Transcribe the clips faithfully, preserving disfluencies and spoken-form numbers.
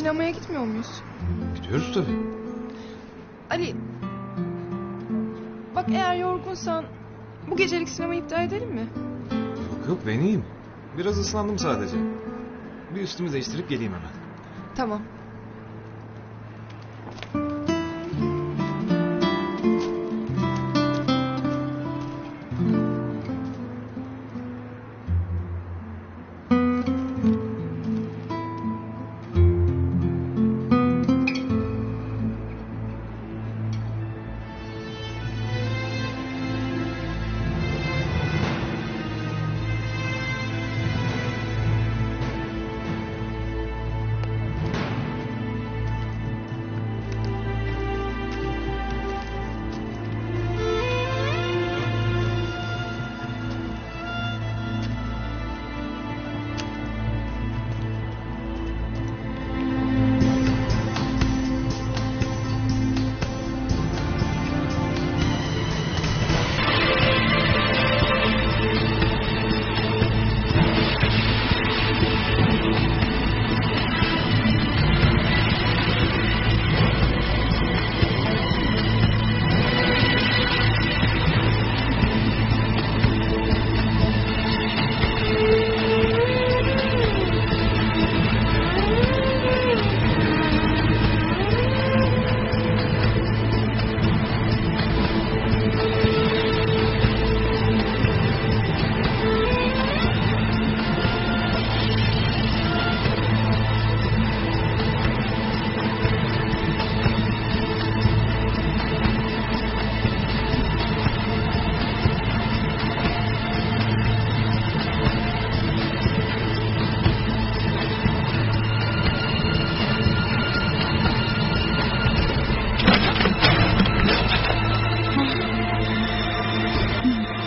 Sinemaya gitmiyor muyuz? Gidiyoruz tabii. Ali, bak, eğer yorgunsan bu gecelik sinemayı iptal edelim mi? Yok yok, ben iyiyim. Biraz ıslandım sadece. Bir üstümü değiştirip geleyim hemen. Tamam.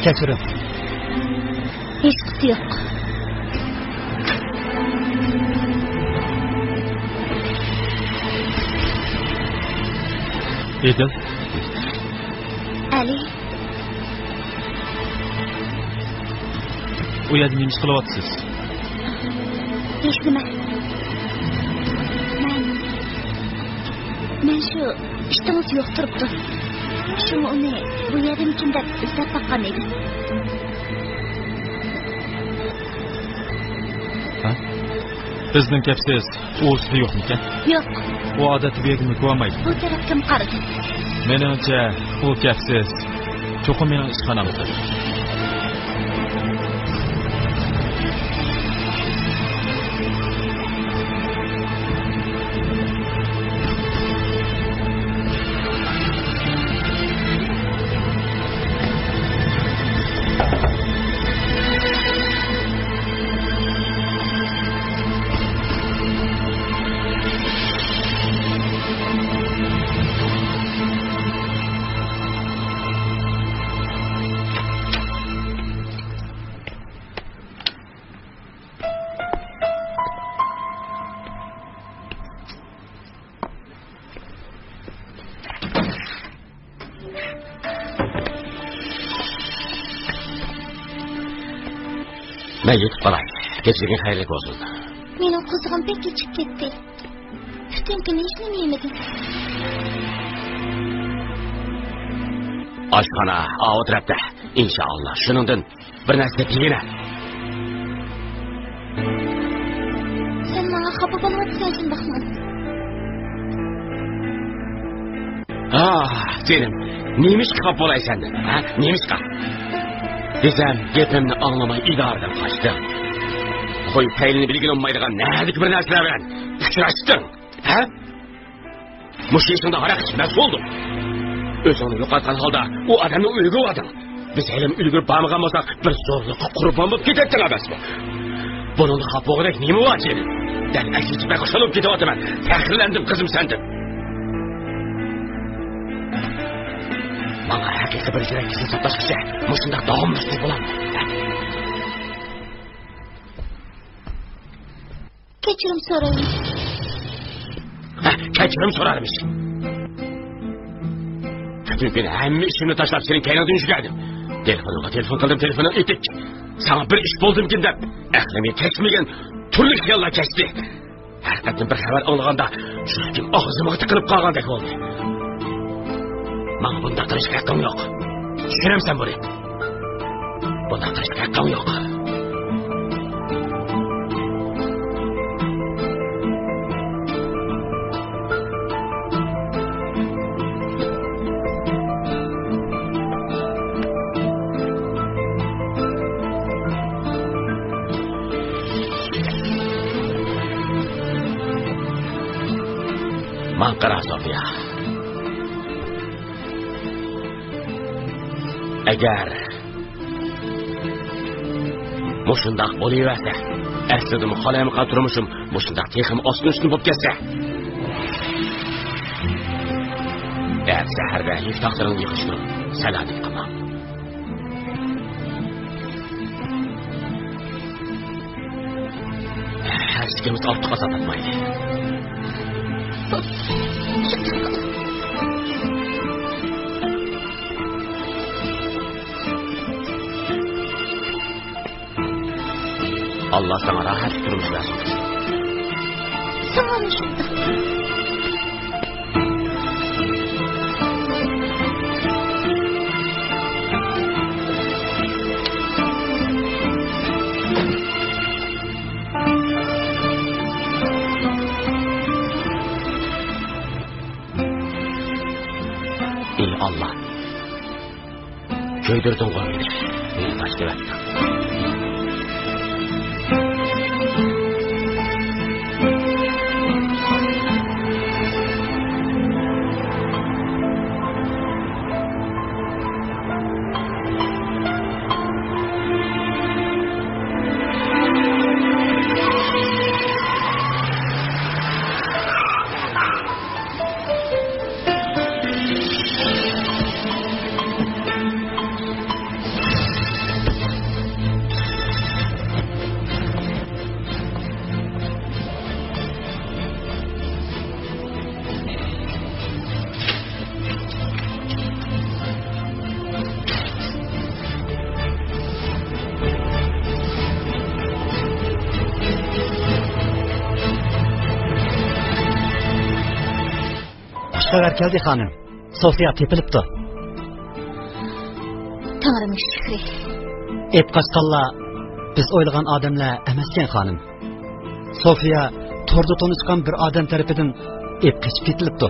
كەچۈرۈڭ. ھېچقىسى يوق. ئېدىل. ئەلى. ئۇ يەردە نېمە ئىش قىلىۋاتىسىز؟ ھېچنېمە. مەن، مەن شۇ ئىتىڭىز يوق تۇرۇپتۇ. شۇڭا ئۇنى بۇ يەردىمىكىن دەپ ئىزدەپ باققان ئىدىم. ھە؟ بىزنىڭ كەپسىز ئۇۋىسىدا يوقمىكەن؟ يوق. ئۇ ئادەتتە بۇ يەرگە مۆكۈۋالمايدۇ. بۇ تەرەپكىمۇ قارىدىم. مېنىڭچە، ئۇ كەپسىز چوقۇم مېنىڭ ئىشخانامدىدۇر. مەن يېتىپ قالاي. كەچۈرگىن خەيرلىك بولسۇن. مېنىڭ قىزىغىم بەك كېچىكىپ كەتتى. پۈتۈن كۈن ھېچنېمە يېمىدى. ئاشخانا ئاۋۇ تەرەپتە. ئىنشائاللا، شۇنىڭدىن بىر نەرسە دېگىنە. سەن ماڭا خاپا بولۇۋاتىسەن شۇنداقمۇ؟ ئاھ، جېنىم، نېمىشقا خاپا بولاي سەندىن، ھە؟ نېمىشقا؟ دېسەم، گېپىمنى ئاڭلىماي ئىدارىدىن قاچتىڭ. قوي پەيلىنى بىلگىلى بولمايدىغان نەدىكى بىر نەرسىلەر بىلەن ئۇچراشتىڭ، ھە؟ مۇشۇ ئىشىڭدا ھاراق ئىچىپ مەست بولدۇڭ. ئۆزۈڭنى يوقاتقان ھالدا ئۇ ئادەمنى ئۆيگە ئاپاردىڭ. بىز ھېلىمۇ ئۈلگۈرۈپ بارمىغان بولساق، بىر زورلۇققا قۇربان بولۇپ كېتەتتىڭ ئەمەسمۇ؟ بۇنىڭدا خاپا بولغۇدەك نېمە بار جېنىم؟ دەل ئەكسىچە، بەك خۇشال بولۇپ كېتىۋاتىمەن. پەخىرلەندىم قىزىم سەندىن. ماڭا ھەقىقىي بىر يۈرەك ھېسسىيات ساپلاشقىچە مۇشۇنداق داۋاملاشتۇرۇپ بولامدۇ؟ كەچۈرۈم سورايمىش. ھە، كەچۈرۈم سورارمىش. پۈتۈن كۈن ھەممە ئىشىمنى تاشلاپ سېنىڭ كەينىڭدىن يۈگۈردۈم. تېلېفونۇڭغا تېلېفون قىلدىم، تېلېفونۇڭ ئېتىك. ساڭا بىر ئىش بولدىمىكىن دەپ ئەقلىمگە كەچمىگەن تۈرلۈك خىياللار كەچتى. ھەر قېتىم بىر خەۋەر ئاڭلىغاندا، شۇ گېپىم ئاغزىمغا تىقىلىپ قالغاندەك بولدى. ماڭا بۇنداق قىلىشقا ھەققىڭ يوق. چۈشىنەمسەن بۇنى؟ بۇنداق قىلىشقا ھەققىڭ يوق. ماڭا قارا، سوفىيا. ئەگەر مۇشۇنداق بولۇۋەرسە، ئەسلىدىمۇ خالايمىقان تۇرمۇشۇم مۇشۇنداق تېخىمۇ ئاسقۇنچلۇق بولۇپ كەتسە، دەپ سەھەردە يۈك تاقلىرىڭنى يىغىشتۇرۇپ، سەلامەت قىلماڭ. ھەرىكىتىمىز ئارتۇق ئازاب تاپمايلى. ئاللا ساڭا راھەتلىك تۇرمۇش بەرسۇن. ساڭىمۇ شۇنداق. ئى ئاللا، كۆيدۈردۈڭغۇ مېنى، مېنى تاشلىۋەتتىڭ. خۇش خەۋەر كەلدى، خانىم. سوفىيا تېپىلىپتۇ. تەڭرىمگە شۈكرى. ئېپ قاچقانلار بىز ئويلىغان ئادەملەر ئەمەسكەن، خانىم. سوفىيا توردا تونۇشقان بىر ئادەم تەرىپىدىن ئېپ قېچىپ كېتىلىپتۇ.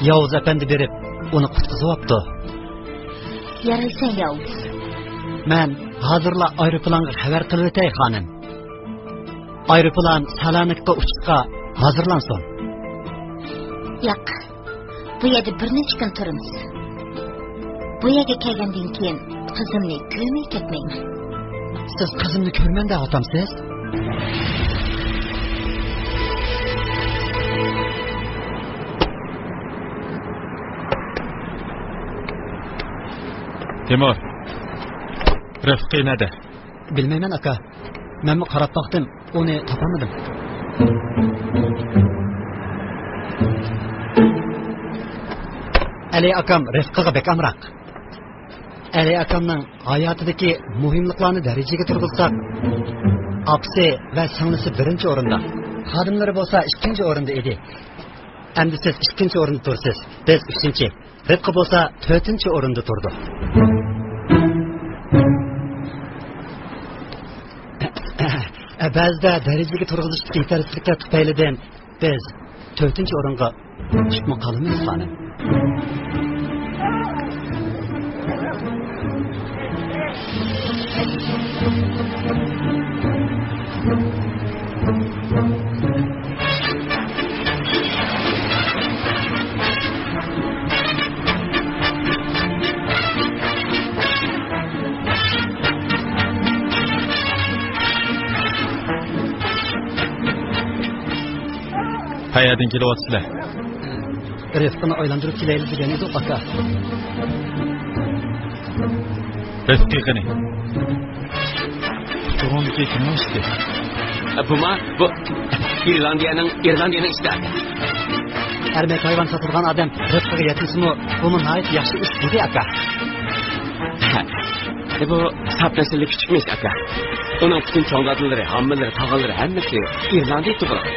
ياۋۇز ئەپەندى بېرىپ، ئۇنى قۇتقۇزۇۋاپتۇ. يارايسەن، ياۋۇز. مەن ھازىرلا ئايروپىلانغا خەۋەر قىلىۋېتەي، خانىم. ئايروپىلان سالانىكقا ئۇچۇشقا ھازىرلانسۇن. ياق، بۇ يەردە بىر نەچچە كۈن تۇرىمىز. بۇ يەرگە كەلگەندىن كېيىن قىزىمنى كۆرمەي كەتمەيمەن. سىز قىزىمنى كۆرىمەن دەۋاتامسىز؟ تىمۇر، رىفقى نەدە؟ بىلمەيمەن، ئاكا. مەنمۇ قاراپ باقتىم، ئۇنى تاپالمىدىم. ئەلى ئاكام رىفقىغا بەك ئامراق. ئەلى ئاكامنىڭ ھاياتىدىكى مۇھىملىقلارنى دەرىجىگە تۇرغۇزساق، ئاپىسى ۋە سىڭلىسى بىرىنچى ئورۇندا، خادىملىرى بولسا ئىككىنچى ئورۇندا ئىدى. ئەمدى سىز ئىككىنچى ئورۇندا تۇرىسىز، بىز ئۈچىنچى. رىپقا بولسا تۆتىنچى ئورۇندا تۇرىدۇ. بەزىدە دەرىجىگە تۇرغۇزۇشتىكى يېتەرسىزلىكلەر تۈپەيلىدىن بىز تۆتىنچى ئورۇنغا چۈشۈپمۇ قالىمىز، خانىم. قەيەردىن كېلىۋاتىسىلەر؟ رىفقىنى ئايلاندۇرۇپ كېلەيلى دېگەن ئىدۇق، ئاكا. رىفقى قېنى؟ قۇچىقىڭدىكى كىمنىڭ ئىشى؟ بۇما، بۇ ئىرلاندىيەنىڭ، ئىرلاندىيەنىڭ ئىشى. ئەرمەك ھايۋان ساتىدىغان ئادەم رىفقىغا يەتمىسىمۇ، بۇمۇ ناھايىتى ياخشى ئىش، دېدى، ئاكا. بۇ ساپ نەسىللىك كۈچۈكمىش، ئاكا. ئۇنىڭ پۈتۈن چوڭ دادىلىرى، ھاممىلىرى، تاغىلىرى ھەممىسى ئىرلاندىيە تۇغۇلغان.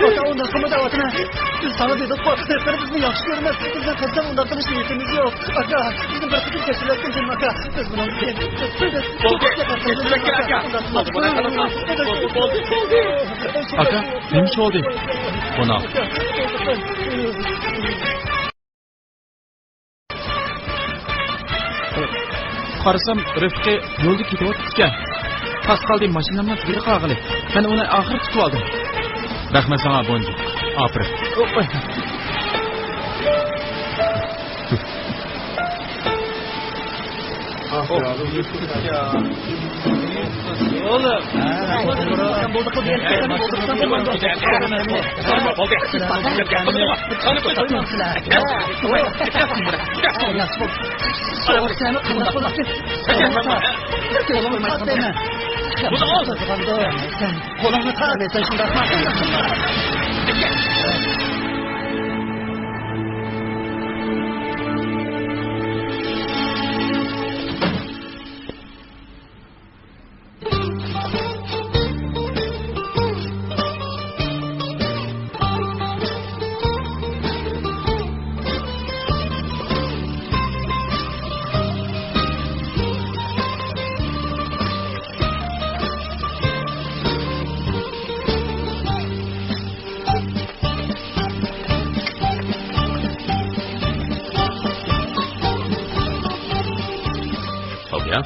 ئاكا، ئۇنداق قىلما دەۋاتىمەن. بىز ساڭا دېدۇققۇ، رەھبىرىمىزنى ياخشى كۆرىمىز. بىزنىڭ قەستەن ئۇنداق قىلىش نىيىتىمىز يوق. ئاكا، بىزنى بىر قېتىم كەچۈرۈۋەتكىن سېنىڭ ئاكا. بىز بۇنىڭدىن كېيىن بولدى. كەچۈرۈۋەتكىن ئاكا. بولدى، بولدى، بولدى. ئاكا، نېمە ئىش بولدى؟ بۇنىڭ. قارىسام، رەپىقى يولدا كېتىۋاتىدىكەن. تاس قالدى، ماشىنامنىڭ تېگىدە قالغىلى. مەن ئۇنى ئاخىرى تۇتۇۋالدىم. رەھمەت ساڭا، بونجۇ. ئاپىرىن. سوفىيا،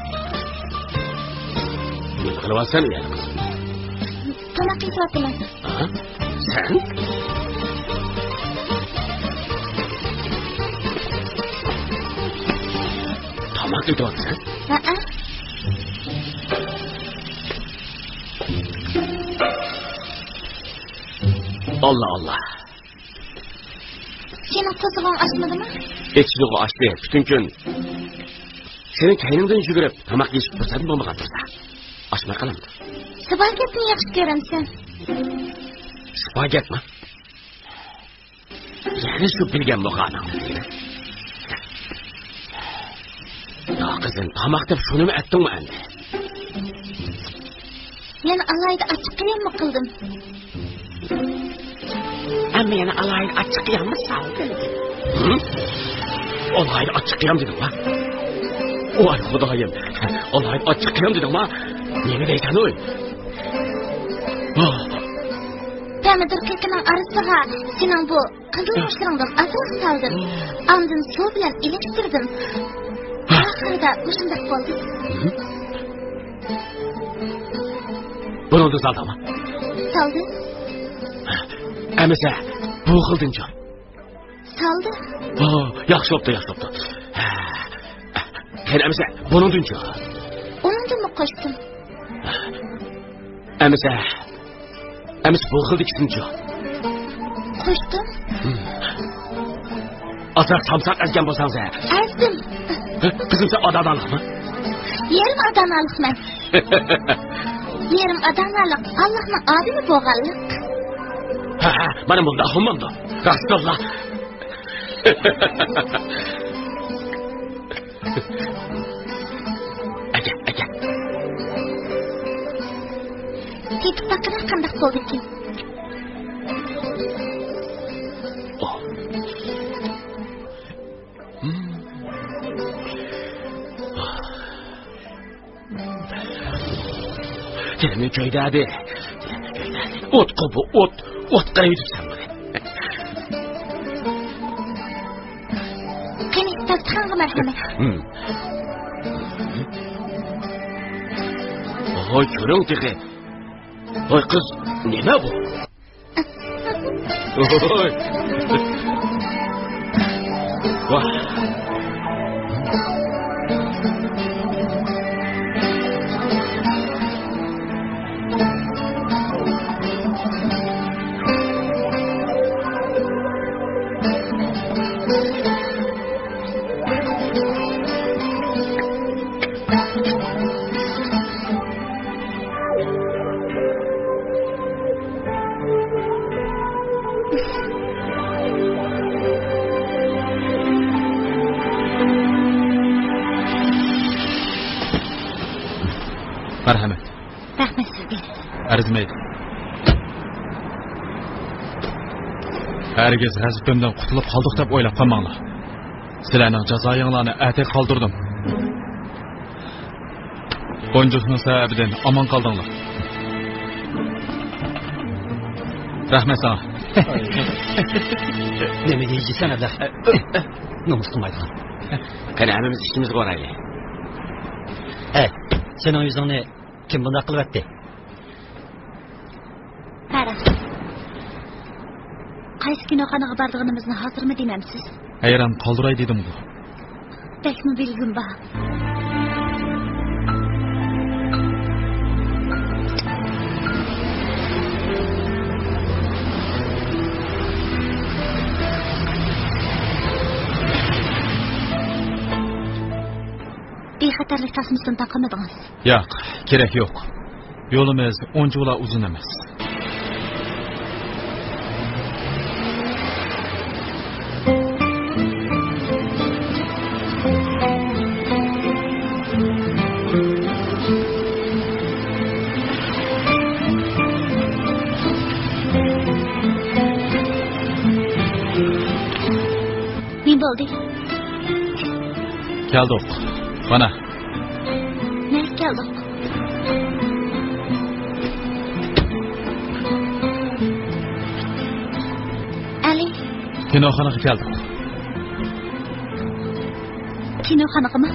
نېمە قىلىۋاتىسەن ئۇ يەردە، قىزىم؟ تاماق ئېتىۋاتىمەن. ھە؟ سەن؟ تاماق ئېتىۋاتىسەن؟ ھەئە. ئاللا، ئاللا. سېنىڭ قورسىقىڭ ئاچمىدىمۇ؟ ئېچىدىغۇ ئاچتى. پۈتۈن كۈن سېنىڭ كەينىڭدىن يۈگۈرۈپ تاماق يېيىشكە پۇرسەتمۇ بولمىغان تۇرسا. ئاچماي قالامدۇ؟ سپاگېتتىنى ياخشى كۆرەمسەن؟ سپاگېتمۇ؟ يەنە شۇ بىلگەن بولغانىڭ. يا قىزىم، تاماق دەپ شۇنىمۇ ئەتتىڭمۇ ئەمدى؟ يەنە ئالاھىدە ئاچچىق قىياممۇ قىلدىم؟ ئەمما يەنە ئالاھىدە ئاچچىق قىياممۇ سالدىم. ھە؟ ئالاھىدە ئاچچىق قىيام دېدىڭما؟ ۋاي خۇدايىم، ئالاھىدە ئاچچىق قىيام دېدىڭما؟ نېمە دەيسەن ئۇي؟ پەمىدۇر قېقىنىڭ ئارىسىغا سېنىڭ بۇ قىزىل ياشلىرىڭدىن ئازراق سالدىم. ئاندىن سۇ بىلەن ئېلىشتۈردۈم. ئاخىرىدا مۇشۇنداق بولدى. بۇنىڭدىن سالدىڭمۇ؟ سالدىم. ئەمىسە، بۇ خىلدىنچۇ؟ سالدىم. ۋا، ياخشى بوپتۇ، ياخشى بوپتۇ. قېنى ئەمىسە، بۇنىڭدىنچۇ؟ ئۇنىڭدىنمۇ قوشتۇم. ئەمىسە، ئەمىسە بۇ خىلدىكىسىنچۇ؟ قوشتۇم. ئازراق سامساق ئەزگەن بولساڭىز ھە. ئەزدىم. قىزىم، سەن ئادانالىقمۇ؟ يېرىم ئادانالىقمەن. يېرىم ئاداملارلىق ئاللاھنىڭ ئادىمى بولغانلىق. ھە، ھە، مانا مۇنداق بولمامدۇ؟ راستىنلا. ئەكە، ئەكە. تېتىپ باققىنا قانداق بولدىكىن؟ ئوھ. تىلىمنى كۆيدۈردى. تىلىمنى كۆيدۈردى. ئوتقا بۇ، ئوت. ئوتقا ئېيتىپسەن بۇنى. قېنى، داستىخانغا مەرھەمەت. ھىم. ھوي، كۆرۈڭ تېخى. ھوي، قىز، نېمە بۇ؟ ھوي. ۋاھ. مەرھەمەت. رەھمەت سىزگە. ئەرزىمەيدۇ. ھەرگىز غەزىپىمدىن قۇتۇلۇپ قالدۇق دەپ ئويلاپ قالماڭلار. سىلەرنىڭ جازايىڭلارنى ئەتەگە قالدۇردۇم. بونجۇكنىڭ سەۋەبىدىن ئامان قالدىڭلار. رەھمەت ساڭا. نېمە دېيىسەن، ئەبلەخ؟ نومۇس قىلمايدىغان. قېنى، ھەممىمىز ئىشىمىزگە بارايلى. ھەي، سېنىڭ يۈزۈڭنى كىم بۇنداق قىلىۋەتتى؟ پەرەز. قايسى كىنوخانىغا بارىدىغىنىمىزنى ھازىرمۇ دېمەمسىز؟ ھەيران قالدۇراي دېدىمغۇ. بەكمۇ بىلگۈم بار. بىخەتەرلىك تاسمىسىنى تاقىمىدىڭىز؟ ياق، كېرەك يوق. يولىمىز ئۇنچىۋالا ئۇزۇن ئەمەس. نېمە بولدى؟ كەلدۇق. مانا. نەگە كەلدۇق؟ ئەلى. كىنوخانىغا كەلدۇق. كىنوخانىغىمۇ؟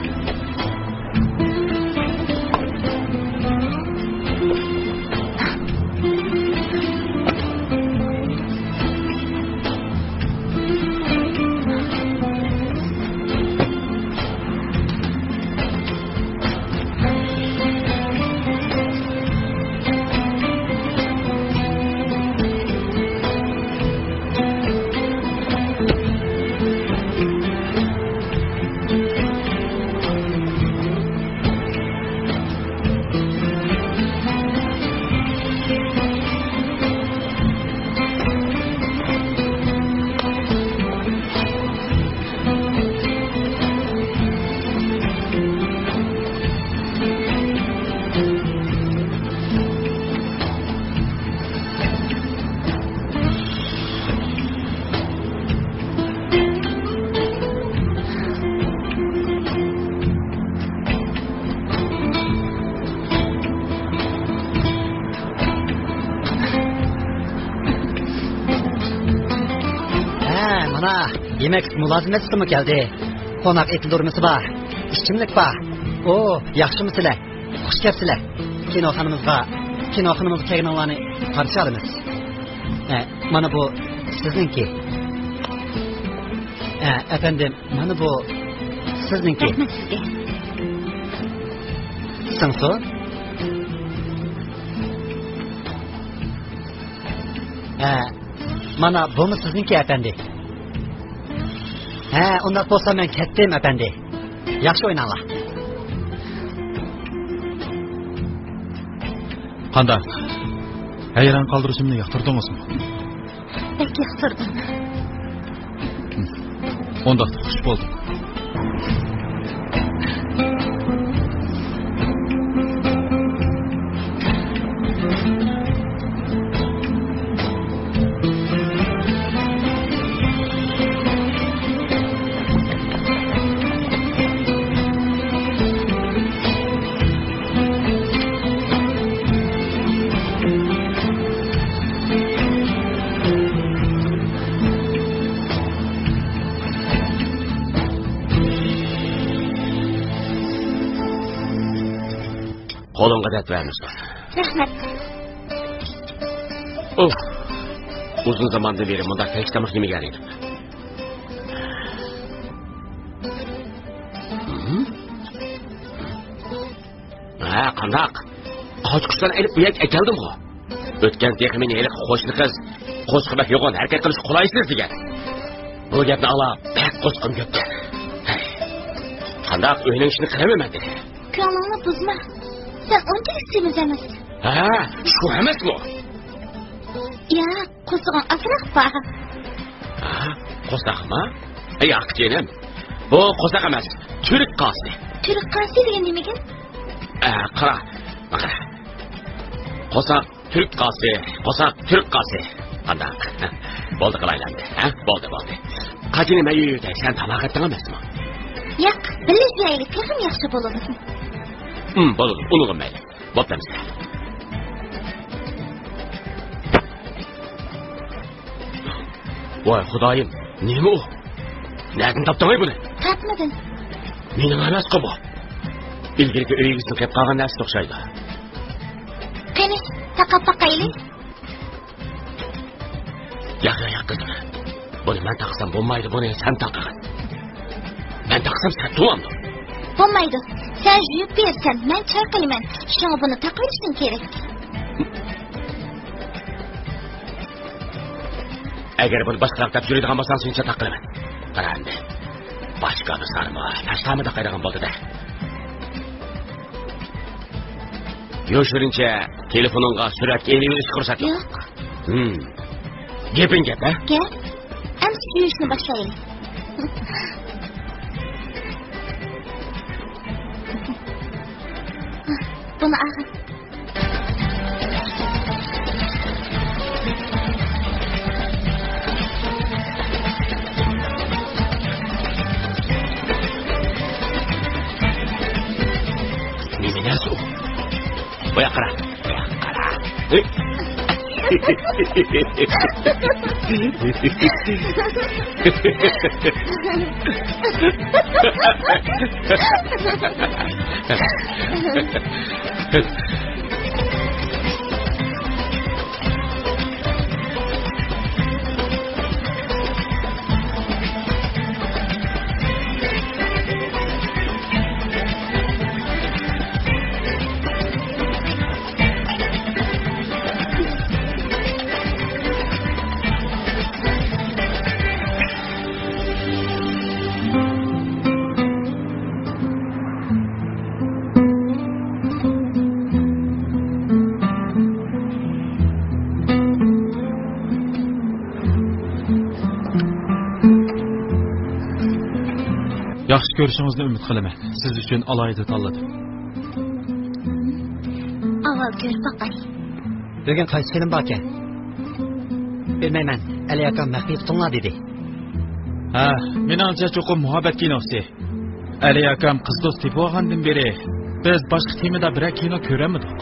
ھە، مانا، يېمەكلىك مۇلازىمەتچىسىمۇ كەلدى. قوناق ئېتىلدۈرمىسى بار، ئىچىملىك بار. ئو، ياخشىمۇسىلەر؟ خۇش كەپسىلەر. كىنوخانىمىزغا، كىنوخانىمىزغا كەلگىنىڭلارنى قارشى ئالىمىز. ھە، مانا بۇ سىزنىڭكى. ھە، ئەپەندىم، مانا بۇ سىزنىڭكى. رەھمەت سىزگە. سىڭسۇن. ھە، مانا بۇمۇ سىزنىڭكى، ئەپەندى. ھە، ئۇنداق بولسا مەن كەتتىم، ئەپەندى. ياخشى ئويناڭلار. قانداق؟ ھەيران قالدۇرۇشۇمنى ياقتۇردىڭىزمۇ؟ بەك ياقتۇردۇم. ئۇنداقتا خۇش بولدۇم. قولۇڭغا دەرد بەرمىسۇن. رەھمەت. ئۇھ. ئۇزۇن زاماندىن بېرى مۇنداق تەكشى تاماق يېمىگەن ئىدىم. ھە، قانداق؟ قاچا-قۇچلارنى ئېلىپ بۇ يەرگە ئەكەلدىمغۇ. ئۆتكەن تېخى مېنى ھېلىقى قوشنا قىز قوشىقى بەك يوغان، ھەرىكەت قىلىشقا قولايسىز دېگەن. بۇ گەپنى ئاڭلاپ بەك قورسىقىم كۆپتى. ھەي. قانداق، ئۆينىڭ ئىشىنى قىلىمەن دېدى. كۆڭلۈڭنى بۇزما. سەن ئۇنچىلىك سېمىز ئەمەس. ھە، شۇ ئەمەسمۇ؟ ياق، قورسىقىڭ ئازراق بار. ھە، قورساقما؟ ياق جېنىم. بۇ قورساق ئەمەس، تۈرك قاسى. تۈرك قاسى دېگەن نېمىكەن؟ ئە، قارا، قارا. قورساق تۈرك قاسى، قورساق تۈرك قاسى. قانداق؟ بولدى قىلايلى ئەمدى. ھە؟ بولدى، بولدى. قاچىنى مەن يۇيۇۋېتەي، سەن تاماق ئەتتىڭ ئەمەسمۇ؟ ياق، بىللە يەيلى، تېخىمۇ ياخشى بولىدۇ. ھىم، بولىدۇ، ئۇنىڭغا مەيلى. بوپتۇ ئەمىسە. ۋاي خۇدايىم، نېمە ئۇ؟ نەدىن تاپتىڭ ئەي بۇنى؟ تاپمىدىم. مېنىڭ ئەمەسقۇ بۇ. ئىلگىرىكى ئۆي ئىگىسىنىڭ قېلىپ قالغان نەرسىگە ئوخشايدۇ. قېنى، تاقاپ باقايلى. ياق، ياق، ياق، قىزىم. بۇنى مەن تاقىسام بولمايدۇ، بۇنى سەن تاقىغىن. مەن تاقىسام سەت تۇرامدۇ؟ بولمايدۇ. سەن يۇيۇپ بېرىسەن، مەن چايقايمەن. شۇڭا بۇنى تاقىۋېلىشىڭ كېرەك. ئەگەر بۇنى باشقىلار دەپ يۈرىدىغان بولساڭ، سېنىڭچە تاقىلىمەن. قارا ئەمدى. باشقا بىر سارما، تاشلارمۇ تاقايدىغان بولدى-دە. يوشۇرۇنچە تېلېفونۇڭغا سۈرەتكە ئېلىۋېلىشكە رۇخسەت يوق. ياق. ھىم. گېپىڭ گەپ، ھە؟ گەپ. ئەمسە يۇيۇشنى باشلايلى. بۇنى ئاغىن. نېمە نەرسە ئۇ؟ بۇياققا قارا. بۇياققا قارا. ياخشى كۆرۈشىڭىزنى ئۈمىد قىلىمەن. سىز ئۈچۈن ئالاھىدە تاللىدىم. ئاۋۋال كۆرۈپ باقاي. بۈگۈن قايسى فىلىم باركەن؟ بىلمەيمەن. ئەلى ئاكام مەخپىي تۇتۇڭلار دېدى. ھە، مېنىڭچە چوقۇم مۇھەببەت كىنوسى. ئەلى ئاكام قىز دوست تېپىۋالغاندىن بېرى بىز باشقا تېمىدا بىرەر كىنو كۆرەلمىدۇق.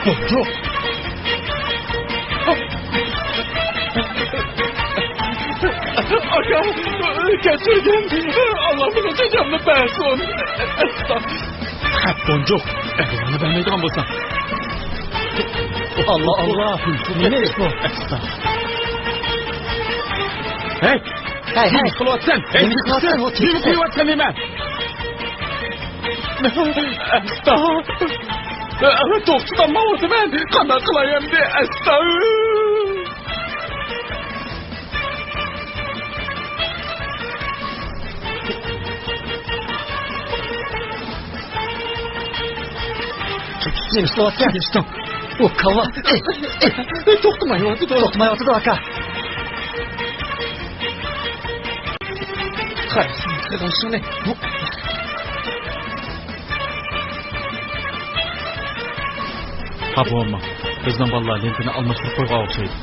بولدى. ئاكا! كەچۈرگىن. ئاللا مېنىڭ جاجامنى بەرسۇن. ئەستا. خەپ بونجۇق. ئەگەرنى بەرمەيدىغان بولساڭ. ئاللا، ئاللا. نېمە ئىش بۇ؟ ئەستا. ھەي! ھەي، ھەي! نېمە قىلىۋاتىسەن؟ ھەي، نېمە قىلىۋاتىسەن؟ نېمە قىلىۋاتىسەن نېمە؟ ئەستا. توختىتالمايۋاتىمەن. قانداق قىلاي ئەمدى؟ ئەستا. نېمە قىلىۋاتىسەن؟ ئۇ كاۋا. توختىمايۋاتىدۇ. توختىمايۋاتىدۇ، ئاكا. قارىسام، قىلغان ئىشىڭنى. خاپا بولما. بىزنىڭ بالىلار لېنتىنى ئالماشتۇرۇپ قويغان ئوخشايدۇ.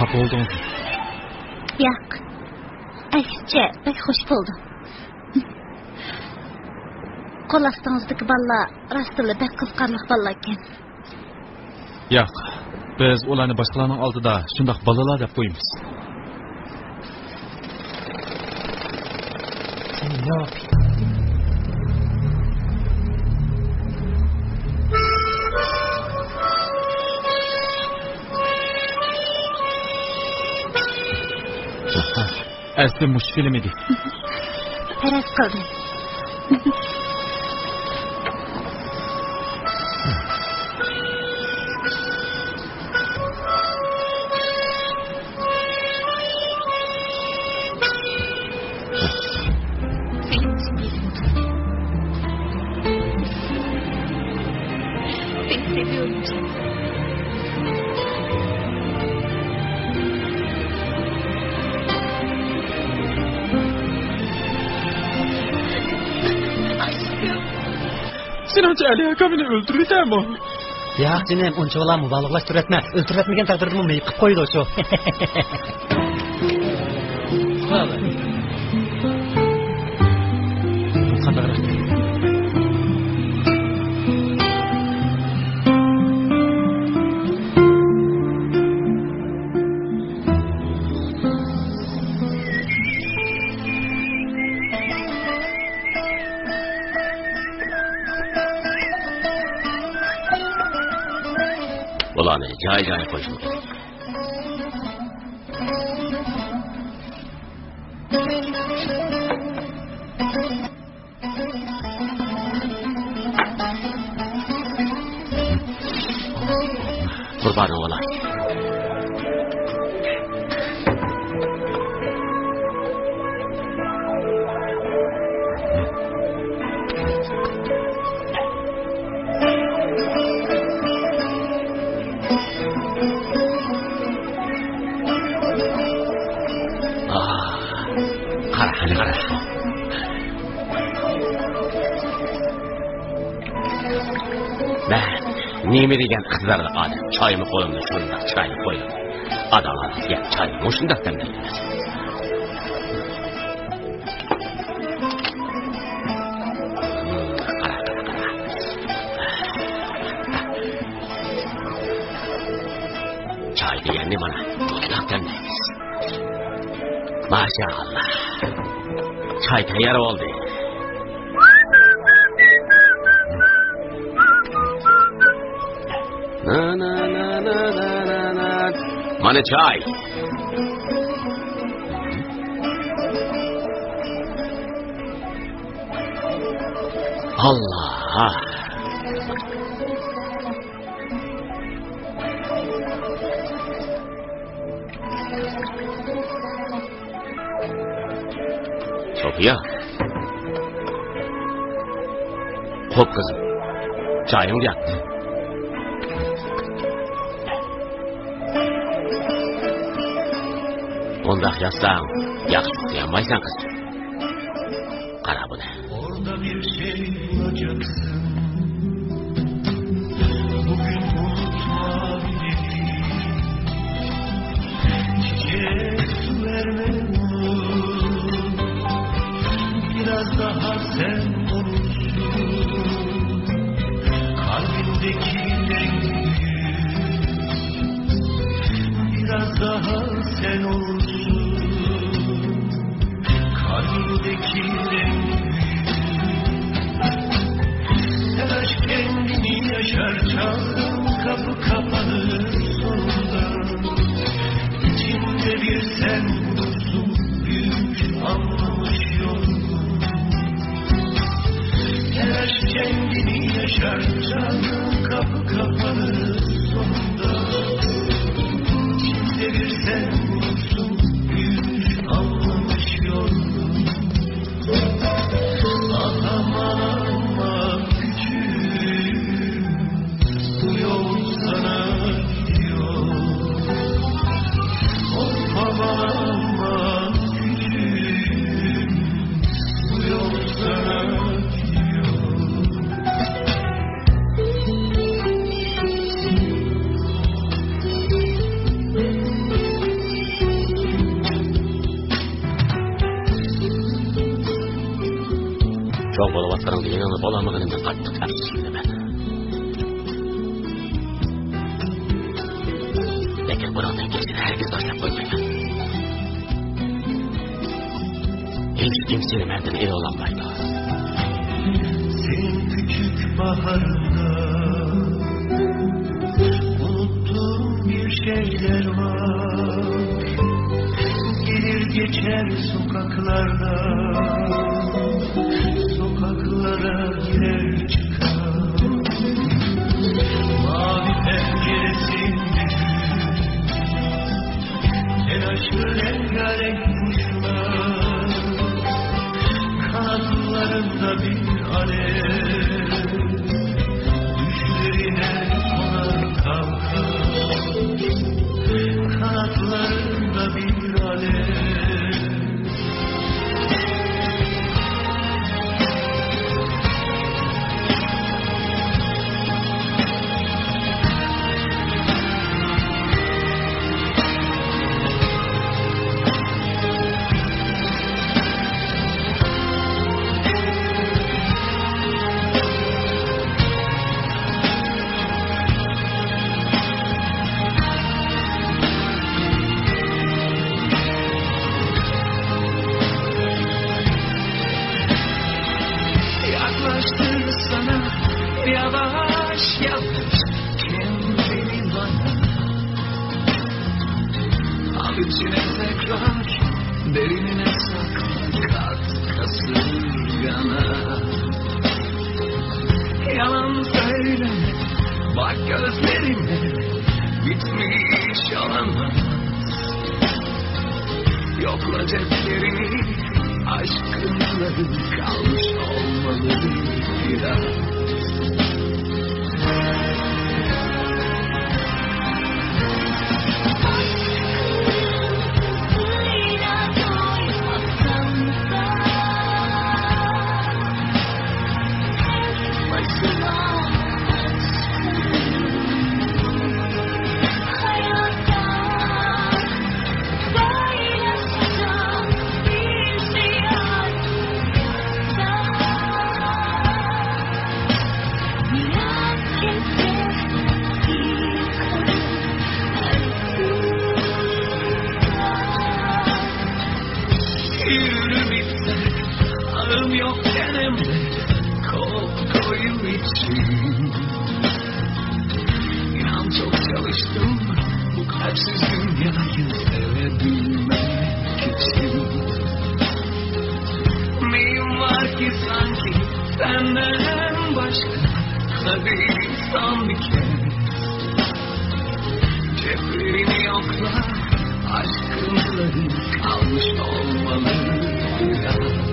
خاپا بولدىڭىزمۇ؟ ياق. ئەكسىچە، بەك خوش بولدۇم. قول ئاستىڭىزدىكى بالىلار راستتىنلا بەك قىزىقارلىق بالىلار ئىكەن. ياق، بىز ئۇلارنى باشقىلارنىڭ ئالدىدا شۇنداق بالىلار دەپ قويىمىز. ئەسلى مۇشۇ فىلىم ئىدى. پەرەز قىلدىم. Seni seviyorum canım. Aşkım. سېنىڭچە ئەلى ئاكا مېنى ئۆلتۈرۈۋېتەرمۇ؟ ياق جېنىم، ئۇنچىۋالا مۇبالىغىلەشتۈرۈۋەتمە. ئۆلتۈرۈۋەتمىگەن تەقدىردىمۇ مېيىپ قىلىپ قويىدۇ شۇ. قانداقراق؟ بۇلارنى جاي-جايىغا قويۇشىمىز كېرەك. قۇربانىڭ بولاي. ئاھ، قارا، قارا. مەن نېمە دېگەن ئىقتىدارلىق ئادەم. چايمۇ قولۇمدا شۇنداق چىرايلىق قويۇلدى. ئاداڭلار دېگەن چاي مۇشۇنداق دەملەيدۇ. قارا، قارا، قارا. چاي دېگەننى مانا مۇنداق دەملەيمىز. ماشائاللا. چاي تەييار بولدى. مانا چاي. ئاللا. سوفىيە. خوپ، قىزىم. چايىڭ ياتتى. بۇنداق ياتساڭ، ياخشى ئۇخلىيالمايسەن، قىزىم. قارا، Orada bir şey bulacaksın. Bugün unutma beni. Çiçeğe su verme, unut. Biraz daha sen olursun kalbimdeki renk. Biraz daha sen olursun kalbimdeki renk. Telaş kendini yaşar çağdan, kapı kapanır sonunda. İçimde bir sen bulursun, büyük anlamış yolunu. Telaş kendini yaşar çağdan, kapı kapanır sonunda. İçimde bir sen bulursun, büyük anlamış yolunu. Aman aman küçüğüm, bu yol sana gidiyor. Of aman aman küçüğüm, bu yol sana gidiyor. چوڭ بولۇۋاتقىنىڭدا يېنىڭدا بولالمىغىنىمدىن قاتتىق ئەپسۇسلىنىمەن. لېكىن بۇنىڭدىن كېيىن سېنى ھەرگىز تاشلاپ قويمايمەن. ھېچكىم سېنى مەندىن ئېلىۋالالمايدۇ. Senin küçük baharında unuttuğum bir şeyler var. Gelir geçer sokaklarda, sokaklara girer çıkar. Mavi penceresinde telaşlı rengarenk kuşlar, kanatlarında bir alev, düşlerine konar kalkar. Kanatlarında bir alev. Yaklaştır sana, yavaş yavaş kendini bana. Al içine tekrar, derinine sakla, kat kasırgana. Yalan söyleme, bak gözlerime, bitmiş olamaz. Yokla ceplerini, aşkınla kalmış olmalı biraz. Yürü bitse, ağım yok çenemde, kop koyu için. İnan çok çalıştım bu kalpsiz dünyayı sevebilmek için. Neyim var ki sanki senden başka? Hadi son bir kez ceplerini yokla, aşkınların kalmış olmalı biraz.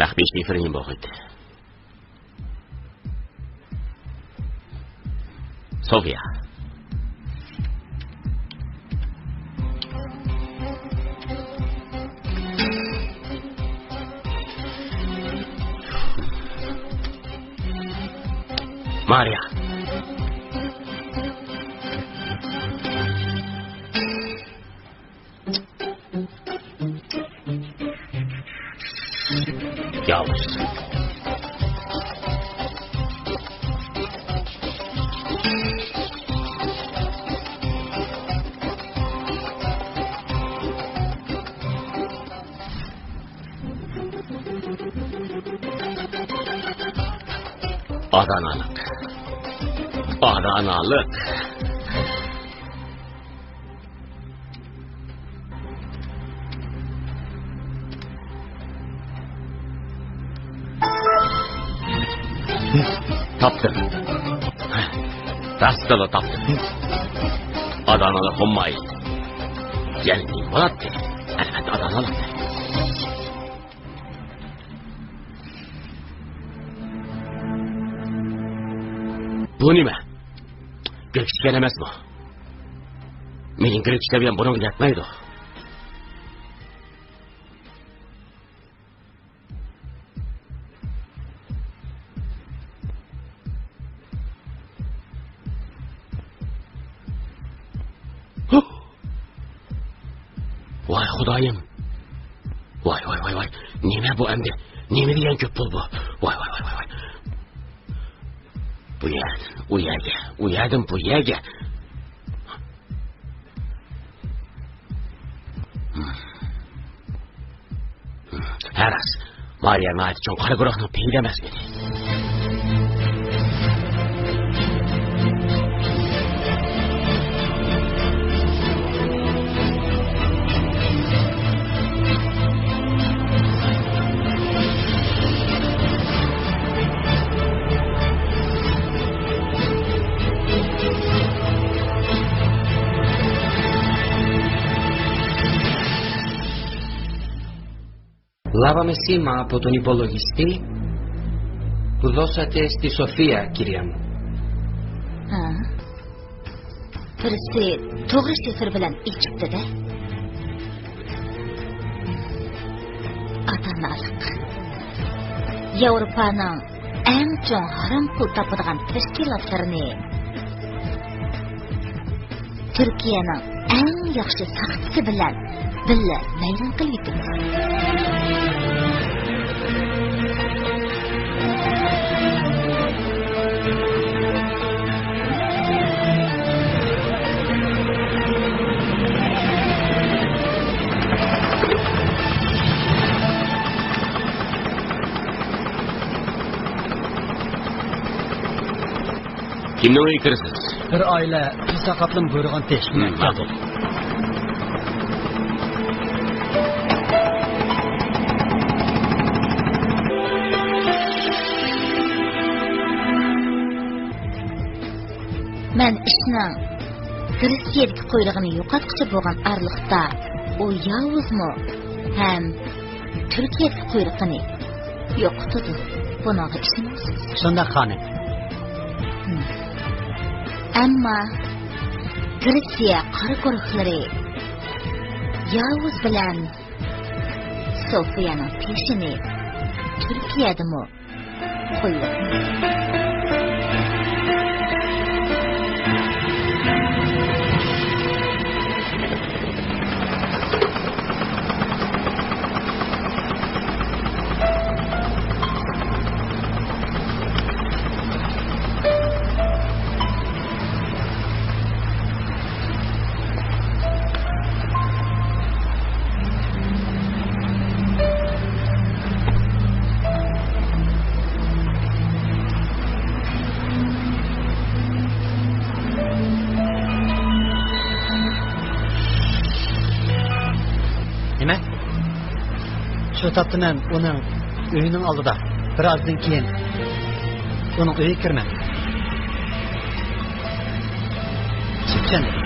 مەخپىي شىفىرنى بوغىتى. سوفىيا. مارىيا. ياۋۇز. ئاتا-ئانالىق. ئاتا-ئانالىق. تاپتىم. راستلا تاپتىم. ئاتا-ئانالار بولماي يەنە نېمە بولاتتى؟ ئەلۋەتتە، ئاتا-ئانالىق. بۇ نېمە؟ گىركىشكەن ئەمەسمۇ؟ مېنىڭ گىركىشكەن بۇنىڭغا يەتمەيدۇ. ۋاي خۇدايىم! ۋاي، ۋاي، ۋاي، ۋاي! نېمە بۇ ئەمدى؟ نېمە دېگەن كۆپ پۇل بۇ؟ ۋاي، ۋاي، ۋاي، ۋاي، ۋاي! بۇ يەردىن ئۇ يەرگە، ئۇ يەردىن بۇ يەرگە. ھە راست، مارىيا ناھايىتى چوڭ قارا گۇرۇھنىڭ پېيىدە ئەمەسمىدى؟ Lava me sima potoni pologistî, bu dosate sti Sofia, kirîya mo. ھە. بىرسى توغرا شىفىر بىلەن ئېچىپتۇ-دە. ئاتا-ئانالىق. ياۋروپانىڭ ئەڭ چوڭ ھارام پۇل تاپىدىغان تەشكىلاتلىرىنى تۈركىيەنىڭ ئەڭ ياخشى ساقچىسى بىلەن بىللە ۋەيران قىلىۋېتىمىز. كىمنىڭ ئۆيىگە كىرىسىز؟ بىر ئائىلە پۇل ساقاتلىرىنى بۇيرۇغانتى. ھىم، ماقۇل. مەن ئىشنىڭ گرېتسىيەدىكى قۇيرۇقىنى يوقاتقۇچى بولغان ئارىلىقتا، ئۇ ياۋۇزمۇ ھەم تۈركىيەدىكى قۇيرۇقىنى يوقىتىدۇ. بۇنىڭغا ئىشىنىڭىز. شۇنداق، خانىم. ھىم. ئەمما گرېتسىيە قارا گۇرۇھلىرى ياۋۇز بىلەن سوفىيەنىڭ پېشىنى تۈركىيەدىمۇ قويۇۋاتىمىز. نېمە؟ شۇ تاپتا مەن ئۇنىڭ ئۆيىنىڭ ئالدىدا. بىر ئازدىن كېيىن ئۇنىڭ ئۆيىگە كىرىمەن. چۈشەندىم.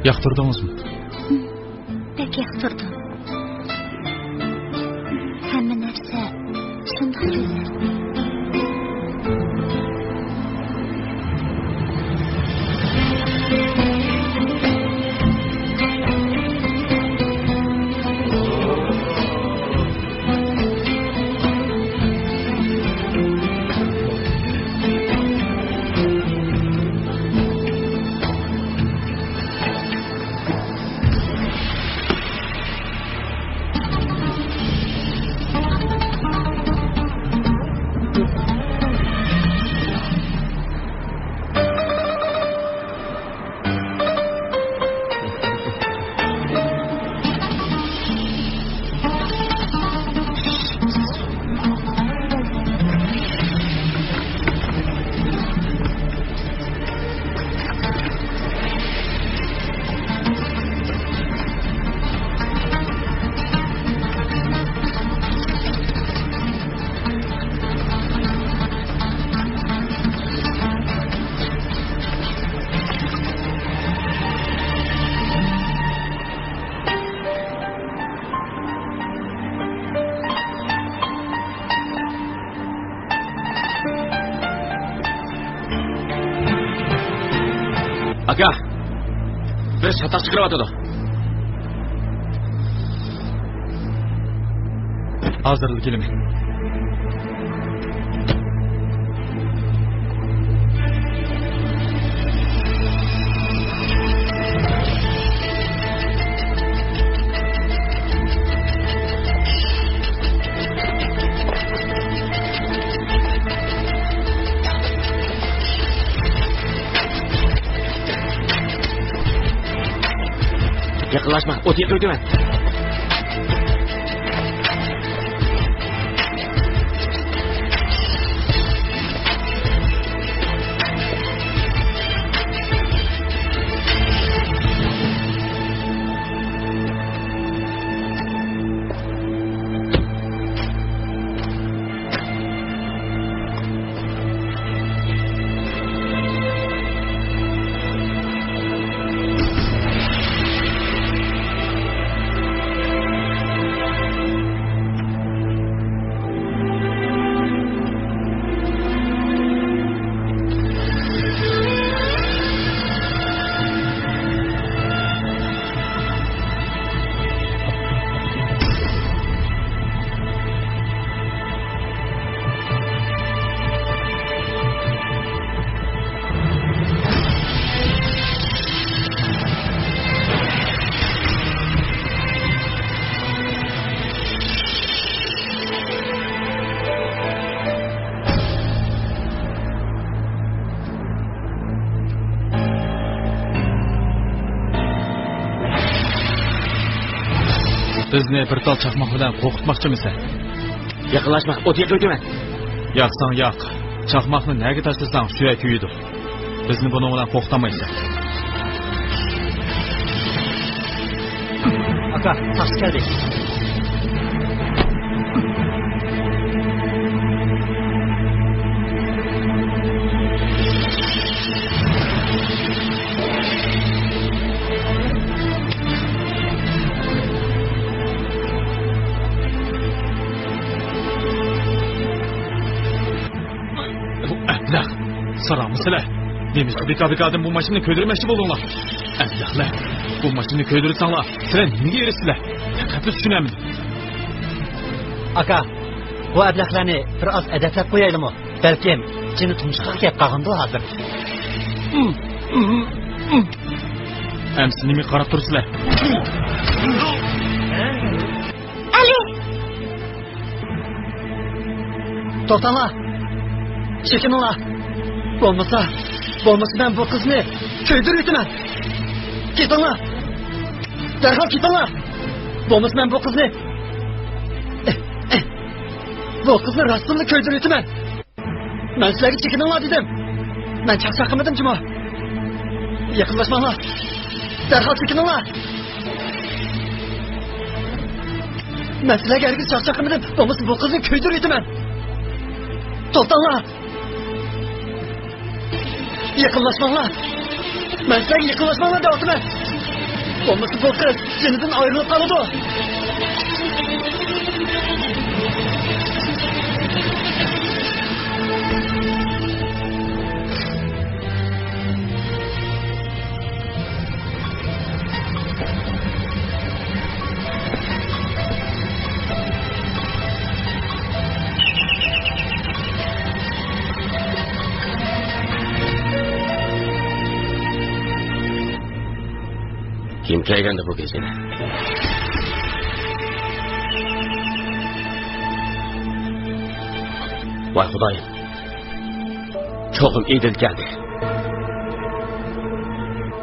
ياقتۇردىڭىزمۇ؟ بەك ياقتۇردۇم. ھەممە نەرسە شۇنداق گۈزەل. ئاكا، بىر چاتاق چىقىرىۋاتىدۇ. ھازىرلا كېلىمەن. يېقىنلاشما، ئوت يېقىۋېتىمەن. بىزنى بىر تال چاقماق بىلەن قورقۇتماقچىمىسەن؟ يېقىنلاشما، ئوت يېقىۋېتىمەن. ياقساڭ ياق. چاقماقنى نەگە تاشلىساڭ، شۇ يەر كۆيىدۇ. بىزنى بۇنىڭ بىلەن قورقۇتالمايسەن. ئاكا، ساقچى كەلدى. ئەبلەخ، ساراڭمۇ سىلەر؟ نېمىشقا بىكار-بىكاردىن بۇ ماشىنىنى كۆيدۈرمەكچى بولدۇڭلار؟ ئەبلەخلەر، بۇ ماشىنىنى كۆيدۈرسەڭلار، سىلەر نېمىگە ئېرىشىسىلەر؟ پەقەتلا چۈشىنەلمىدىم. ئاكا، بۇ ئەبلەخلەرنى بىر ئاز ئەدەپلەپ قويايلىمۇ؟ بەلكىم جېنى تۇمشۇققا كەپ قالغاندۇ ھازىر. ئەمسە نېمىگە قاراپ تۇرىسىلەر؟ ئەلى! توختاڭلار! چېكىنىڭلار! بولمىسا، بولمىسا مەن بۇ قىزنى كۆيدۈرۈۋېتىمەن! كېتىڭلار! دەرھال كېتىڭلار! بولمىسا مەن بۇ قىزنى، بۇ قىزنى راستتىنلا كۆيدۈرۈۋېتىمەن! مەن سىلەرگە چېكىنىڭلار دېدىم. مەن چاقچاق قىلمىدىم جۇمۇ. يېقىنلاشماڭلار. دەرھال چېكىنىڭلار. مەن سىلەرگە ھەرگىز چاقچاق قىلمىدىم. بولمىسا بۇ قىزنى كۆيدۈرۈۋېتىمەن. توختاڭلار. يېقىنلاشماڭلار. مەن سىلەرگە يېقىنلاشماڭلار دەۋاتىمەن. بولمىسا بۇ قىز جېنىدىن ئايرىلىپ قالىدۇ. كىم كەلگەندۇ بۇ گېزىنى؟ ۋاي خۇدايىم، چوقۇم ئىدىل كەلدى.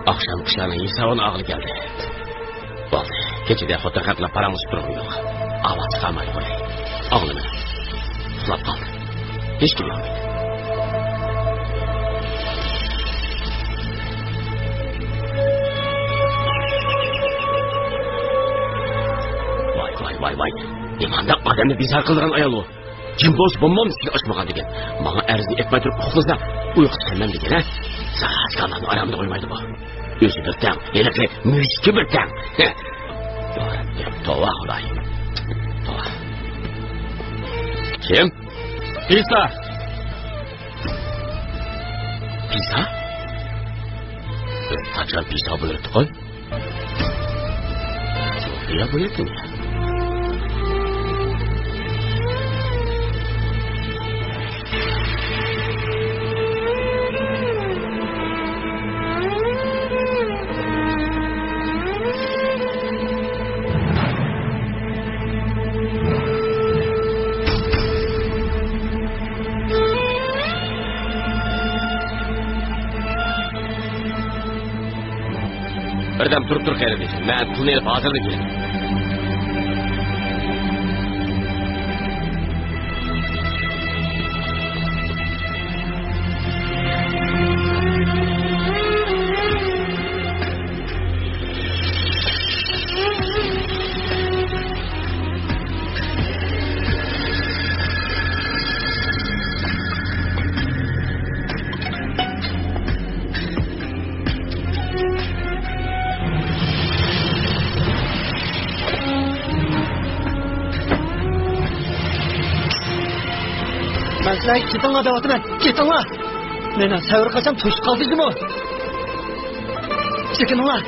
ئاخشام قىشلارنىڭ ھېسابىنى ئالغىلى كەلدى. بولدى، كېچىدە خوتۇن خەقلەر پاراڭلىشىپ تۇرغىنى يوق. ئاۋاز چىقارمايلى قوياي. ئاڭلىمىدىم. ئۇخلاپ قالدى. ھېچكىم يوق. ۋاي، ۋاي، ۋاي، ۋاي. نېمانداق ئادەمنى بىزار قىلىدىغان ئايال ئۇ. كىم بولسا بولمامدۇ ئىشىكنى ئاچمىغان دېگەن. ماڭا ئەرزنى ئېيتماي تۇرۇپ ئۇخلىسا، ئۇيقۇ چۈشەنمەم دېگەن، ھە؟ ساھەسىكانلارنى ئارامىدا قويمايدۇ بۇ. ئۆزى بىر تەڭ، ھېلىقى مۈشۈكى بىر تەڭ. توۋا خۇدايىم. توۋا. كىم؟ پىسا. پىسا؟ قاچان پىسا بولۇپتۇ قوي؟ سوفىيە بۇ يەردىمۇ؟ بىردەم تۇرۇپ تۇر قېرىندىشىم، مەن پۇلنى ئېلىپ ھازىرلا كېلىمەن. مەن سىلەرگە كېتىڭلار دەۋاتىمەن، كېتىڭلار! مېنىڭ سەۋر قاچام توشۇپ قالدى جۇمۇ! چېكىنىڭلار!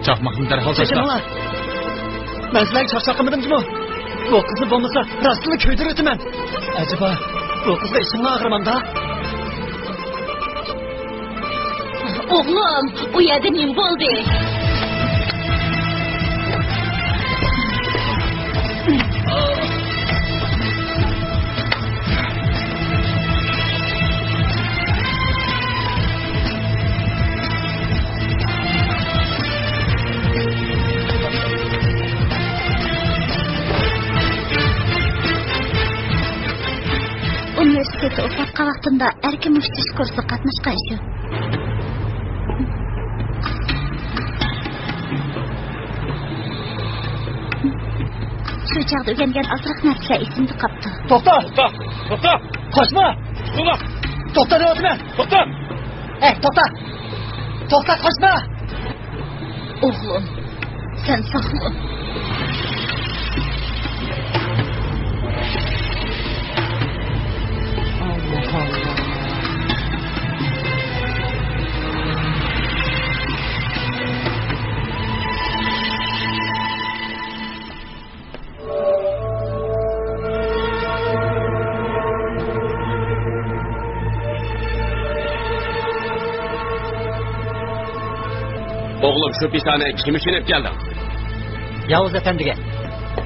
چاقماقنى دەرھال تاشلا. چېكىنىڭلار! مەن سىلەرگە چاقچاق قىلمىدىم جۇمۇ! بۇ قىزنى بولمىسا راستلا كۆيدۈرۈۋېتىمەن! ئەجەبا، بۇ قىزغا ئىچىڭلار ئاغرىمامدا؟ ئوغلۇم، ئۇ يەردە نېمە بولدى؟ ئۇنىۋېرسىتېتتا ئوقۇۋاتقان ۋاقتىمدا ئەركىن ئۇچۇش كۇرسىغا قاتناشقان ئىدىم. شۇ چاغدا ئۆگەنگەن ئازراق نەرسىلەر ئېسىمدە قاپتۇ. توختا! توختا! توختا! قاچما! توختا! توختا دەۋاتىمەن! توختا! ئەي، توختا! توختا، قاچما! ئوغلۇم، سەن ساقمۇ؟ ئوغلۇم، شۇ پىسانى كىم ئۈچۈن ئېلىپ كەلدىڭ؟ ياۋۇز ئەپەندىگە.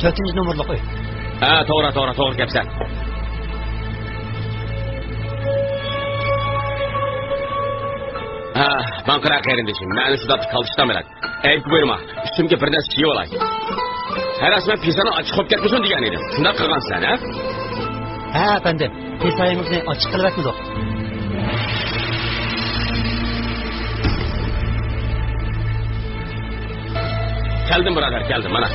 تۆتىنچى نومۇرلۇق ئۆي. ھە، توغرا، توغرا، توغرا كەپسەن. ھە، ماڭقىرا قېرىندىشىم، مەنە شۇنداق كالتىشتان بىلەن. ئەيىبكە بۇيرۇما، ئۈستۈمگە بىر نەرسە كىيىۋالاي. ھە راست، مەن پىسانى ئاچچىق بولۇپ كەتمىسۇن دېگەن ئىدىم. شۇنداق قىلغانسەن، ھە؟ ھە، ئەپەندىم. پىسايىڭىزنى ئاچچىق قىلىۋەتمىدۇق. كەلدىم، بۇرادەر، كەلدىم، مانا.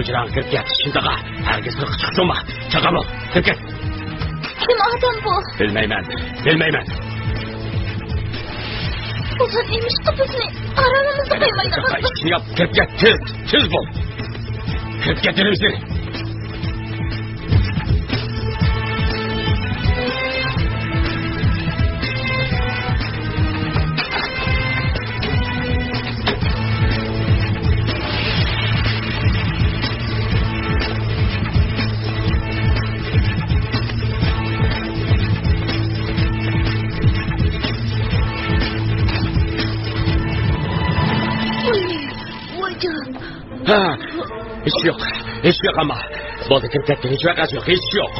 ھۇجراڭغا كىرىپ كەت، شىنداغا. ھەرگىز قىرىققا چىقىشۇڭما. چاقا بول، كىرىپ كەت. كىم ئادەم بۇ؟ بىلمەيمەن، بىلمەيمەن. ئۇلار نېمىشقا بىزنى ئارامىمىزدا قويمايدۇ؟ ئىشنى ياپ، كىرىپ كەت، تېز، تېز بول. كىرىپ كەت دېدىم سېنى. ۋايجان. ھە، ھېچ يوق، ھېچ يوق ئەمما. بولدى، كىرىپ كەتتىم، ھېچ ۋەقەسى يوق، ھېچ يوق.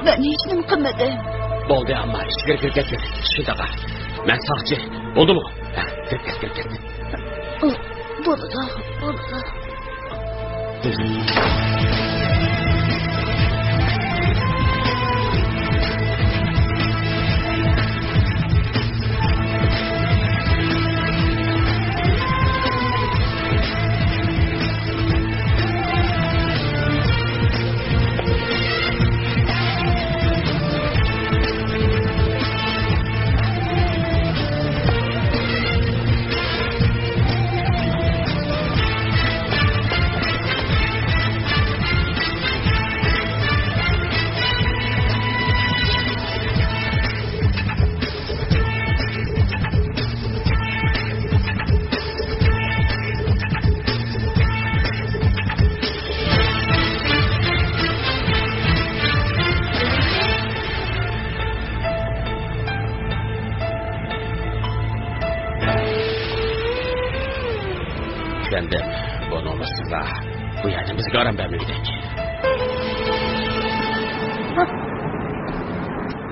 مەن ھېچنېمە قىلمىدىم. بولدى ئەمما، ئىچكىرى كىرىپ كەتكىن، كىشى تاپا. مەن ساقچى، بولدىمۇ؟ ھە، كىرىپ كەت، كىرىپ كەت. ئۇ، بولىدۇ، بولىدۇ. ئەپەندىم، بۇ نومۇسسىزلار بۇ يەردە بىزگە ئارام بەرمىگۈدەك.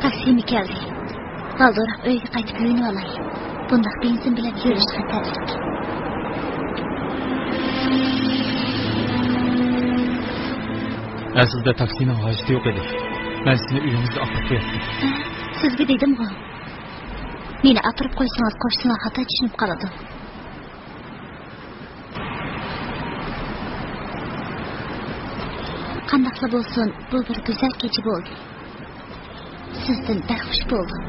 تاكسىمۇ كەلدى. بالدۇرراق ئۆيگە قايتىپ يۇيۇنۇۋالاي. بۇنداق بېنزىن بىلەن يۈرۈش خەتەرلىك. ئەسلىدە تاكسىنىڭ ھاجىتى يوق ئىدى. مەن سېنى ئۆيىڭىزگە ئاپىرىپ قوياتتىم. ھە، سىزگە دېدىمغۇ. مېنى ئاپىرىپ قويسىڭىز، قوشنىلار خاتا چۈشىنىپ قالىدۇ. قانداقلا بولسۇن، بۇ بىر گۈزەل كېچە بولدى. سىزدىن بەك خۇش بولدۇم.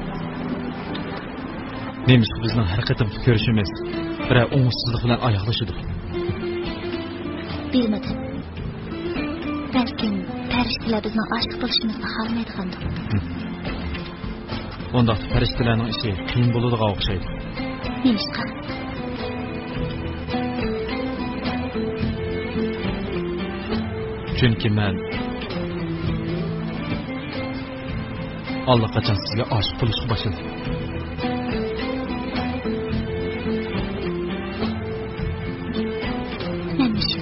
نېمىشقا بىزنىڭ ھەر قېتىمقى كۆرۈشىمىز بىرەر ئوڭۇشسىزلىق بىلەن ئاياغلىشىدۇ؟ بىلمىدىم. بەلكىم پەرىشتىلەر بىزنىڭ ئاشىق بولۇشىمىزنى خالىمايدىغاندۇ؟ ئۇنداقتا پەرىشتىلەرنىڭ ئىشى قىيىن بولىدىغان ئوخشايدۇ. نېمىشقا؟ چۈنكى مەن ئاللىقاچان سىزگە ئاشىق بولۇشقا باشلىدىم. مەن مۇشۇ.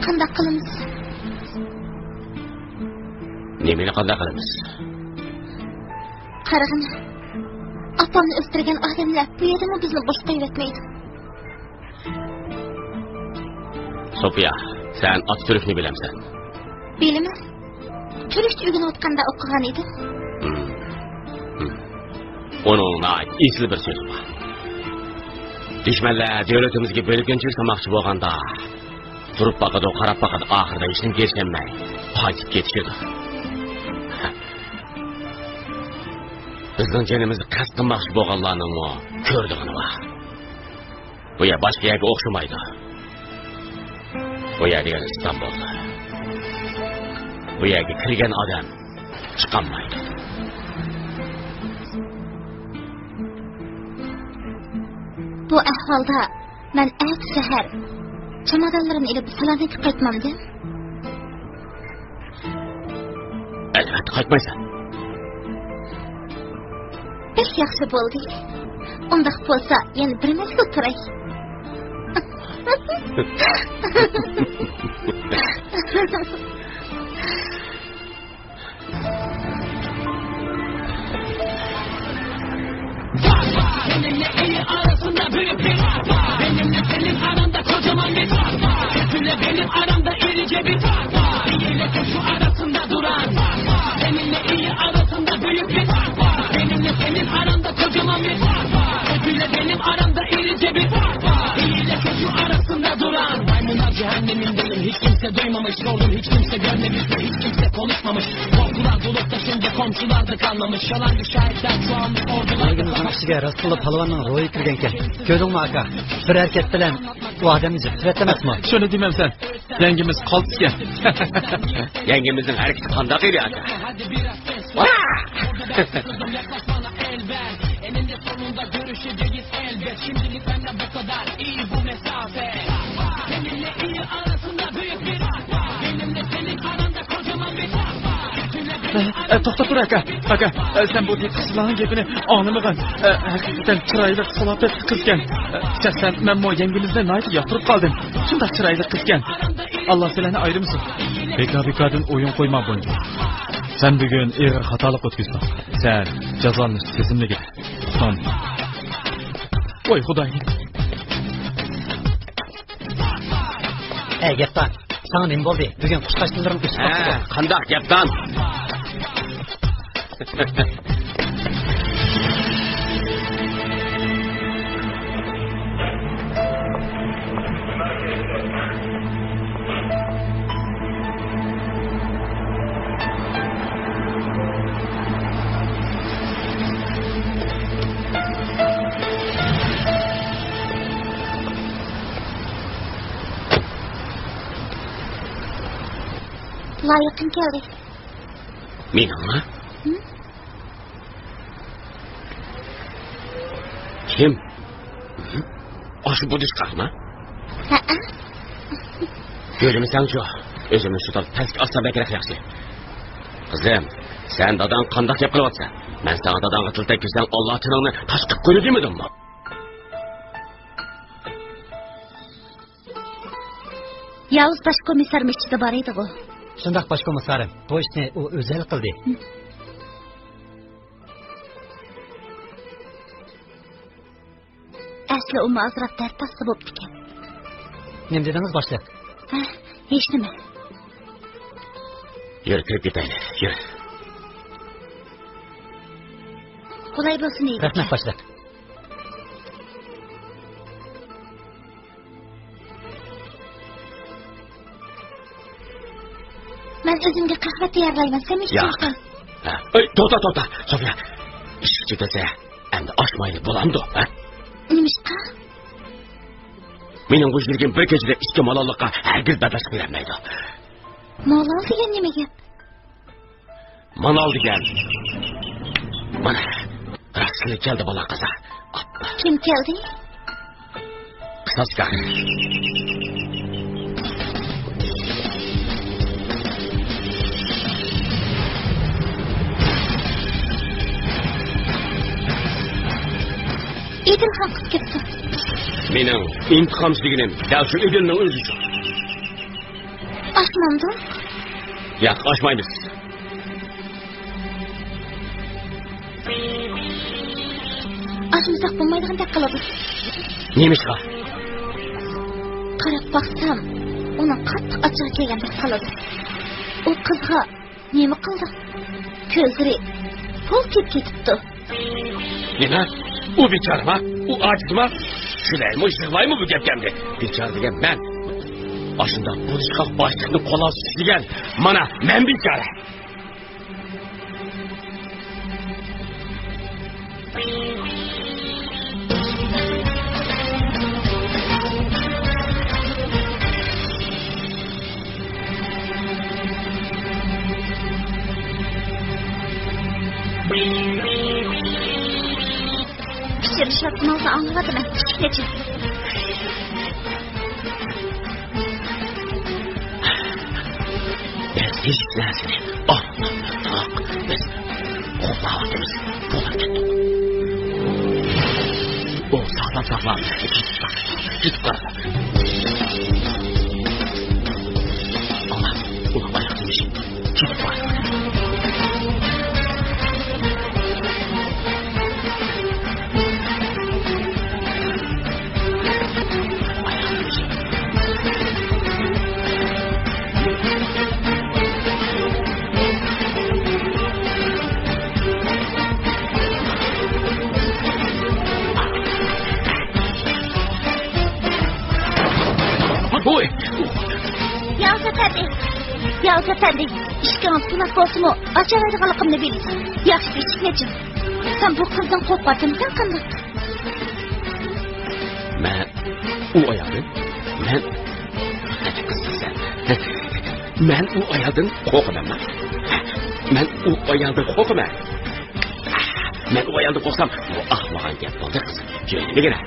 قانداق قىلىمىز؟ نېمىنى قانداق قىلىمىز؟ قارىغىنا، ئاپامنى ئۆلتۈرگەن ئادەملەر بۇ يەردىمۇ بىزنى بوش قويۇۋەتمەيدۇ. سوفىيا، سەن ئات سۈرۈشنى بىلەمسەن؟ بىلىمەن. سۈرۈشتە ئۆگىنىۋاتقاندا ئوقۇغان ئىدىم. ھىم. ھىم. ئۇنىڭ ناھايىتى ئېسىل بىر سۆزى بار. دۈشمەنلەر دۆلىتىمىزگە بۆلگۈنچىلىك قىلماقچى بولغاندا، تۇرۇپ باقىدۇ، قاراپ باقىدۇ، ئاخىرىدا ھېچنېمە كېلىشەلمەي قايتىپ كېتىشىدۇ. بىزنىڭ جېنىمىزنى قەست قىلماقچى بولغانلارنىڭمۇ كۆرىدىغىنى بار. بۇ يەر باشقا يەرگە ئوخشىمايدۇ. بۇ يەر دېگەن ئىستانبۇل. بۇ يەرگە كىرگەن ئادەم چىقالمايدۇ. بۇ ئەھۋالدا مەن ئەتە سەھەر چامادانلىرىمنى ئېلىپ سالامەتلىك قايتمامدىم؟ ئەلۋەتتە قايتمايسەن. بەك ياخشى بولدى. ئۇنداق بولسا يەنە بىر مەزگىل تۇراي. Benimle iyi arasında büyük bir fark var. Benimle senin aranda kocaman bir fark var. Kötüyle benim aramda irice bir fark var. İyi ile kötü arasında duran fark var. Benimle iyi arasında büyük bir fark var. Benimle senin aranda kocaman bir fark var. Kötüyle benim aramda irice bir fark var. İyi ile kötü arasında duran. Maymunlar cehennemindeyim. Hiç kimse duymamış. Sordum, hiç kimse görmemiş ve hiç kimse konuşmamış. Korkular dolup taşınca komşular da kalmamış. Yalancı şahitler çoğalmış, ordular da savaşmış. ئىچىگە راستتىنلا پالۋاننىڭ روھى كىرگەنكەن. كۆردۈڭمۇ، ئاكا؟ بىر ھەرىكەت بىلەن ئۇ ئادەمنى جىق تۈۋەتتى ئەمەسمۇ؟ شۇنى دېمەمسەن. يەڭگىمىز قالتىسكەن. يەڭگىمىزنىڭ ھەرىكىتى قانداق ئىدى، ئاكا؟ ئە، ئە، توختا تۇر، ئاكا. ئاكا، ئە، سەن بۇ قىزلارنىڭ گېپىنى ئاڭلىمىغىن. ئە، ھەقىقەتەن چىرايلىق، سالاپەتلىك قىزكەن. ئە، شەخسەن مەنمۇ يەڭگىمىزنى ناھايىتى ياقتۇرۇپ قالدىم. شۇنداق چىرايلىق قىزكەن. ئاللا سىلەرنى ئايرىمىسۇن. بىكار-بىكاردىن ئويۇن قويما، بونجۇ. سەن بۈگۈن ئېغىر خاتالىق ئۆتكۈزدۈڭ. سەن جازالىنىش تىزىملىكىدە. تۇتۇڭ. ۋاي خۇدايىم. ئەي، گەپدان، ساڭا نېمە بولدى؟ بۈگۈن قۇشقاچلىرىڭ ئۆسۈپ قاپتىغۇ. ھە، قانداق گەپدان؟ لايىقىڭ كەلدى. مېنىڭمۇ؟ ھىم؟ كىم؟ ھىم؟ ئاشۇ بۇدۇشقاقمۇ؟ ھەئە. كۆرمىسەڭچۇ، ئۆزۈمنى شۇ تال پەسكە ئاتسام بەكرەك ياخشى. قىزىم، سەن داداڭ قانداق گەپ قىلىۋاتىسەن؟ مەن ساڭا داداڭغا تىل تەگكۈزسەڭ، ئاللا تىلىڭنى تاشقا قىپ قويىدۇ دېمىدىممۇ؟ ياۋۇز باش كومىسسارمۇ ئىچىدە بار ئىدىغۇ؟ شۇنداق، باش كومىسسارىم. بۇ ئىشنى ئۇ ئۆزى ھەل قىلدى. ئەسلى ئۇمۇ ئازراق دەرد تارتسا بوپتىكەن. نېمە دېدىڭىز، باشلىق؟ ھە، ھېچنېمە. يۈر، كىرىپ كېتەيلى، يۈر. قولاي بولسۇن، ئىگىدە. رەھمەت، باشلىق. مەن ئۆزۈمگە قەھۋە تەييارلايمەن، سەن ياق. ئىچىسەن. ھە. ئەي، توختا، توختا، سوفىيا. ئىشىك چېتىلسە، ئەمدى ئاچمايلى بولامدۇ، ھە؟ نېمىشقا؟ مېنىڭ بۇ يۈرىكىم بىر كېچىدە ئىككى مالاللىققا ھەرگىز بەرداشلىق بېرەلمەيدۇ. مالال دېگەن نېمە گەپ؟ مانال دېگەن. مانا، راستلا كەلدى بالا قازا. ئاپپا. كىم كەلدى؟ قىساسكار. ئىدىلخان قىز كەپتۇ. مېنىڭ ئىنتىقام سۆيگىنىم دەل شۇ ئىدىلنىڭ ئۆزى شۇ. ئاشمامدۇ؟ ياق، ئاشمايمىز. ئاشمىساق بولمايدىغاندەك قىلىدۇ. نېمىشقا؟ قاراپ باقسام، ئۇنىڭ قاتتىق ئاچچىقى كەلگەندەك قىلىدۇ. ئۇ قىزغا نېمە قىلدى؟ كۆزلىرى پولكىيىپ كېتىپتۇ. نېمە؟ ئۇ بىچارىما؟ ئۇ ئاجىزما؟ شۇلارمۇ يىغلايمۇ بۇ گەپكە ئەمدى؟ بىچارە دېگەن مەن. ئاشۇنداق بۇزۇشقاق باشلىقنى قولغا تۇتۇش دېگەن، مانا، مەن بىچارە. پىچىرلىشىۋاتقىنىڭىزنى ئاڭلىۋاتىمەن. كىچىككىنىچە. بىز ھېچ نەرسىنى ئاڭلىمىدۇق. بىز ئۇخلاۋاتىمىز. بولۇپ كەتتۇق. ئۇ ساغلام ساغلام كېتىپ بارىدۇ. كېتىپ بارىدۇ. ئانا، ئۇ ئاياغ تىۋىشى. ۋوي! ياۋۇز ئەپەندى! ياۋۇز ئەپەندى! ئىشىكىڭىز پۇلاق بولسىمۇ، ئاچالايدىغانلىقىمنى بىلىسىز. ياخشى، ئىشىكنى ئېچىڭ. سەن بۇ قىزدىن قورقۇۋاتامسەن قانداق؟ مەن ئۇ ئايالدىن، مەن، مەن ئۇ ئايالدىن قورقىمەنما؟ مەن ئۇ ئايالدىن قورقىمەن. مەن ئۇ ئايالدىن قورقسام، بۇ ئاخمىغان گەپ بولدى، قىزىم. جۆيلىمىگىنە.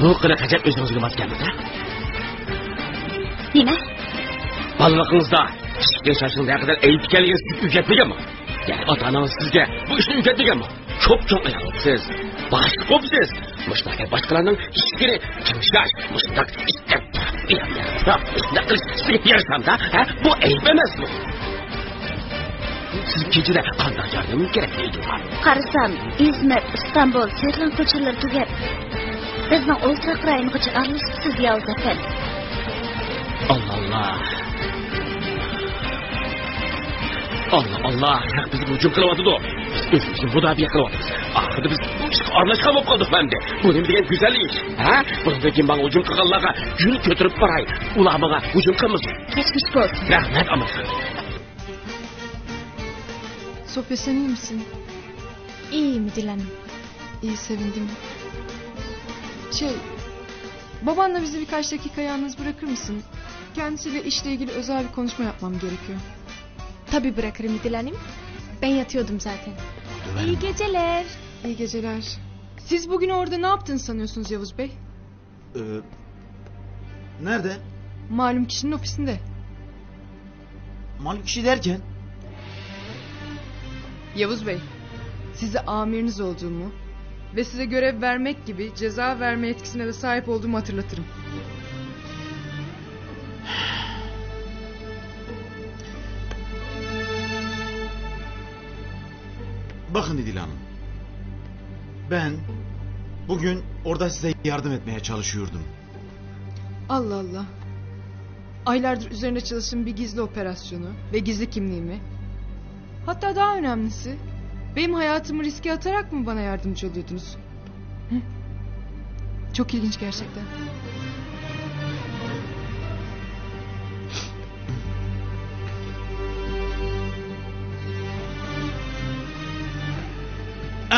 بۇ قىلىق ئەجەب ئۆزىڭىزگە ماس كەلمىدى، ھە؟ نېمە؟ بالىلىقىڭىزدا كىچىككىنە شاشنىڭ نەقەدەر ئەيىب ئىكەنلىكىنى سىزگە ئۆگەتمىگەنمۇ؟ يەنى ئاتا-ئانىڭىز سىزگە بۇ ئىشنى ئۆگەتمىگەنمۇ؟ چوپچوڭ ئايال بوپسىز، باشلىق بوپسىز. مۇشۇنداق باشقىلارنىڭ ئىشىكىنى تىڭشاش، مۇشۇنداق ئىشلەپ، مۇشۇنداق قىلىش سىزگە يارىشامدا، ھە؟ بۇ ئەيىب ئەمەسمۇ؟ سىز كېچىدە قانداق ياردىمىڭىز كېرەك دەيدۇ؟ قارىسام، ئىزمىر، ئىستانبۇل، سېرىلان كوچىلىرى تۈگەپ، بىزنىڭ ئولتۇراق رايونىغىچە ئارىلىشىپسىز، ياۋۇز ئەپەندى. ئاللا، ئاللا. ئاللا، ئاللا. خەق بىزگە ھۇجۇم قىلىۋاتىدۇ. بىز ئۆزىمىزنى مۇداپىئە قىلىۋاتىمىز. ئاخىرىدا بىز بۇ ئىشقا ئارىلاشقان بولۇپ قالدۇق ئەمدى. بۇ نېمە دېگەن گۈزەل ئىش، ھە؟ بۇنىڭدىن كېيىن ماڭا ھۇجۇم قىلغانلارغا گۈل كۆتۈرۈپ باراي. ئۇلار ماڭا ھۇجۇم قىلمىسۇن. كەچمىش بولسۇن. رەھمەت، ئامىرخان. Sofya, sen iyi misin? İyiyim Dilan. İyi, sevindim. Şey, babanla bizi birkaç dakika yalnız bırakır mısın? Kendisiyle işle ilgili özel bir konuşma yapmam gerekiyor. Tabii bırakırım Dilanim. Ben yatıyordum zaten. İyi geceler. İyi geceler. Siz bugün orada ne yaptığını sanıyorsunuz Yavuz Bey? Ee, nerede? Malum kişinin ofisinde. Malum kişi derken? Yavuz Bey, size amiriniz olduğumu ve size görev vermek gibi ceza verme yetkisine de sahip olduğumu hatırlatırım. Bakın İdil Hanım, ben bugün orada size yardım etmeye çalışıyordum. Allah Allah. Aylardır üzerinde çalıştığım bir gizli operasyonu ve gizli kimliğimi, hatta daha önemlisi, benim hayatımı riske atarak mı bana yardımcı oluyordunuz? Hı? Çok ilginç gerçekten.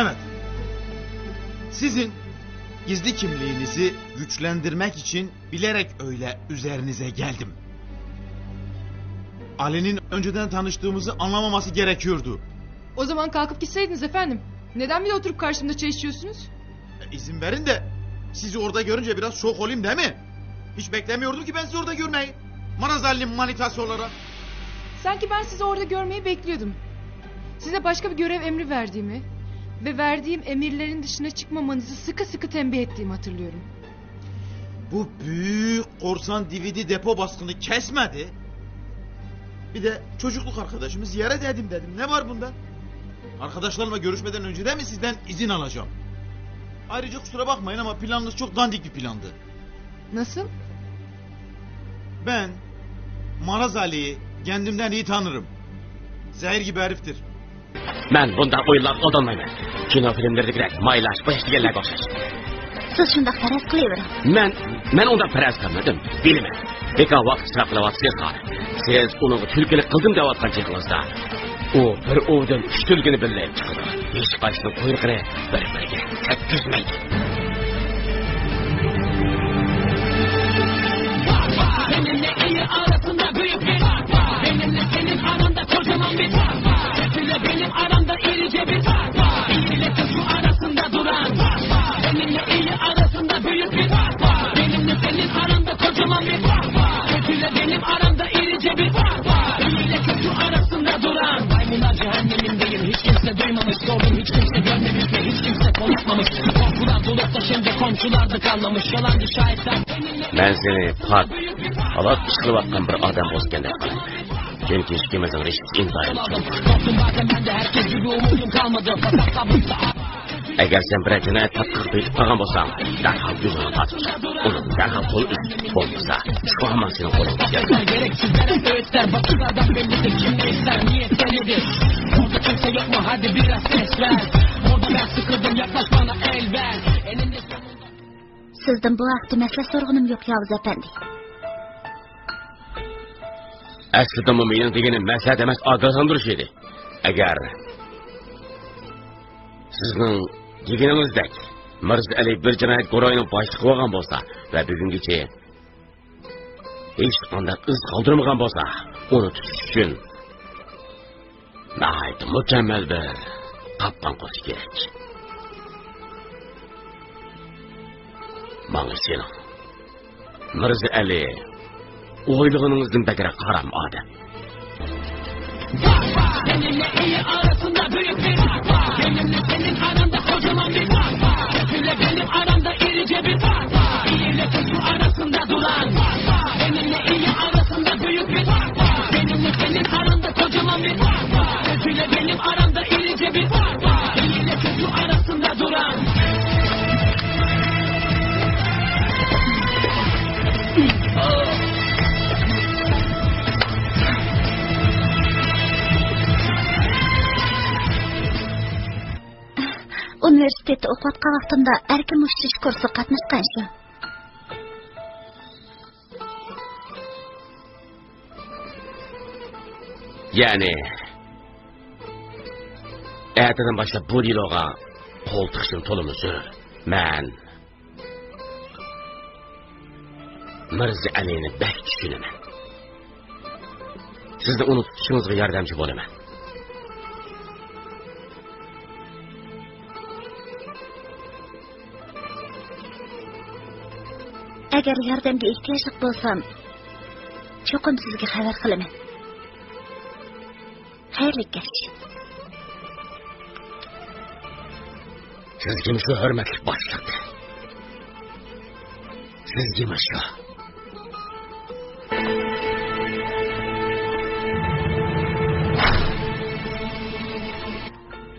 Evet. Sizin gizli kimliğinizi güçlendirmek için bilerek öyle üzerinize geldim. Ali'nin önceden tanıştığımızı anlamaması gerekiyordu. O zaman kalkıp gitseydiniz efendim. Neden bir de oturup karşımda çay içiyorsunuz? E, izin verin de sizi orada görünce biraz şok olayım, değil mi? Hiç beklemiyordum ki ben sizi orada görmeyi. Maraz Ali'nin manitası olarak. Sanki ben sizi orada görmeyi bekliyordum. Size başka bir görev emri verdiğimi ve verdiğim emirlerin dışına çıkmamanızı sıkı sıkı tembih ettiğimi hatırlıyorum. Bu büyük korsan D V D depo baskını kesmedi. Bir de çocukluk arkadaşımı ziyaret edeyim dedim. Ne var bunda? Arkadaşlarımla görüşmeden önce de mi sizden izin alacağım? Ayrıca kusura bakmayın ama planınız çok dandik bir plandı. Nasıl? Ben Maraz Ali'yi kendimden iyi tanırım. Zehir gibi heriftir. مەن بۇنداق ئويۇنلارغا ئالدانمايمەن. كىنو فىلىملىرىدىكىدەك مايلاش، باياش دېگەنلەرگە ئوخشاش. سىز شۇنداق پەرەز قىلىۋېرىڭ. مەن، مەن ئۇنداق پەرەز قىلمىدىم. بىلىمەن. بىكار ۋاقىت ئىسراپ قىلىۋاتىسىز، خانىم. سىز ئۇنىڭغا تۈلكىلىك قىلدىم دەۋاتقان چېغىڭىزدا، ئۇ بىر ئوۋدىن ئۈچ تۈلكىنى بىللە ئېلىپ چىقىدۇ. ھېچقايسىنىڭ قۇيرۇقىنى بىر-بىرىگە تەگكۈزمەيدۇ. Benimle iyi arasında büyük bir fark var. Benimle senin aranda kocaman bir fark var. Kötüyle benim aramda irice bir fark var. İyi ile kötü arasında duran fark var. Benimle iyi arasında büyük bir fark var. Benimle senin aranda kocaman bir fark var. Kötüyle benim aramda irice bir fark var. İyi ile kötü arasında duran. Maymunlar cehennemindeyim. Hiç kimse duymamış. Sordum, hiç kimse görmemiş ve hiç kimse konuşmamış. Korkular dolup taşınca komşular da kanlamış. Yalancı şahitler. مەن سېنى پاك، ھالال ئىش قىلىۋاتقان بىر ئادەم بولسىكەن دەپ قارايمەن. چۈنكى ئىككىمىزنىڭ رىشتىسى ئىنتايىن چوڭ. ئەگەر سەن بىرەر جىنايەت تەتقىقاتىدا يېتىپ قالغان بولساڭ، دەرھال كۆزۈڭنى تارتىپ چىق. ئۇنى دەرھال قول ئۈز، بولمىسا شۇ ھامان سېنىڭ قولۇڭغا چۈشەر. سىزدىن بۇ ھەقتە مەسلىھەت سورىغىنىم يوق، ياۋۇز ئەپەندى. ئەسلىدىمۇ مېنىڭ دېگىنىم مەسلىھەت ئەمەس، ئاگاھلاندۇرۇش ئىدى. ئەگەر سىزنىڭ دېگىنىڭىزدەك مىرزا ئەلى بىر جىنايەت گۇرۇھىنىڭ باشلىقى بولغان بولسا ۋە بۈگۈنگىچە ھېچقانداق ئىز قالدۇرمىغان بولسا، ئۇنى تۇتۇش ئۈچۈن ناھايىتى مۇكەممەل بىر قاپقان قۇرۇش كېرەك. ماڭا ئىشىنىڭ. مىرزا ئەلى ئويلىغىنىڭىزدىن بەكرەك ھارام ئادەم. Benimle iyi arasında büyük bir fark var. Benimle senin aranda kocaman bir fark var. Kötüyle benim aramda irice bir fark var. İyi ile kötü arasında duran fark var. Benimle iyi arasında büyük bir fark var. Benimle senin aranda kocaman bir fark var. Kötüyle benim aramda irice bir fark var. İyi ile kötü arasında duran. ئۇنىۋېرسىتېتتا ئوقۇۋاتقان ۋاقتىمدا ئەركىن مۇشتلىشىش كۇرسىغا قاتناشقان ئىدىم. يەنى، ئەتىدىن باشلاپ بۇ دېلوغا قول تىقىشىم تولىمۇ زۆرۈر. مەن مىرزا ئەلىنى بەك چۈشىنىمەن. سىزنى ئۇنى تۇتۇشىڭىزغا ياردەمچى بولىمەن. ئەگەر ياردەمگە ئېھتىياجلىق بولسام، چوقۇم سىزگە خەۋەر قىلىمەن. خەيرلىك كەچ. سىزگىمۇ شۇ، ھۆرمەتلىك باشلىق. سىزگىمۇ شۇ.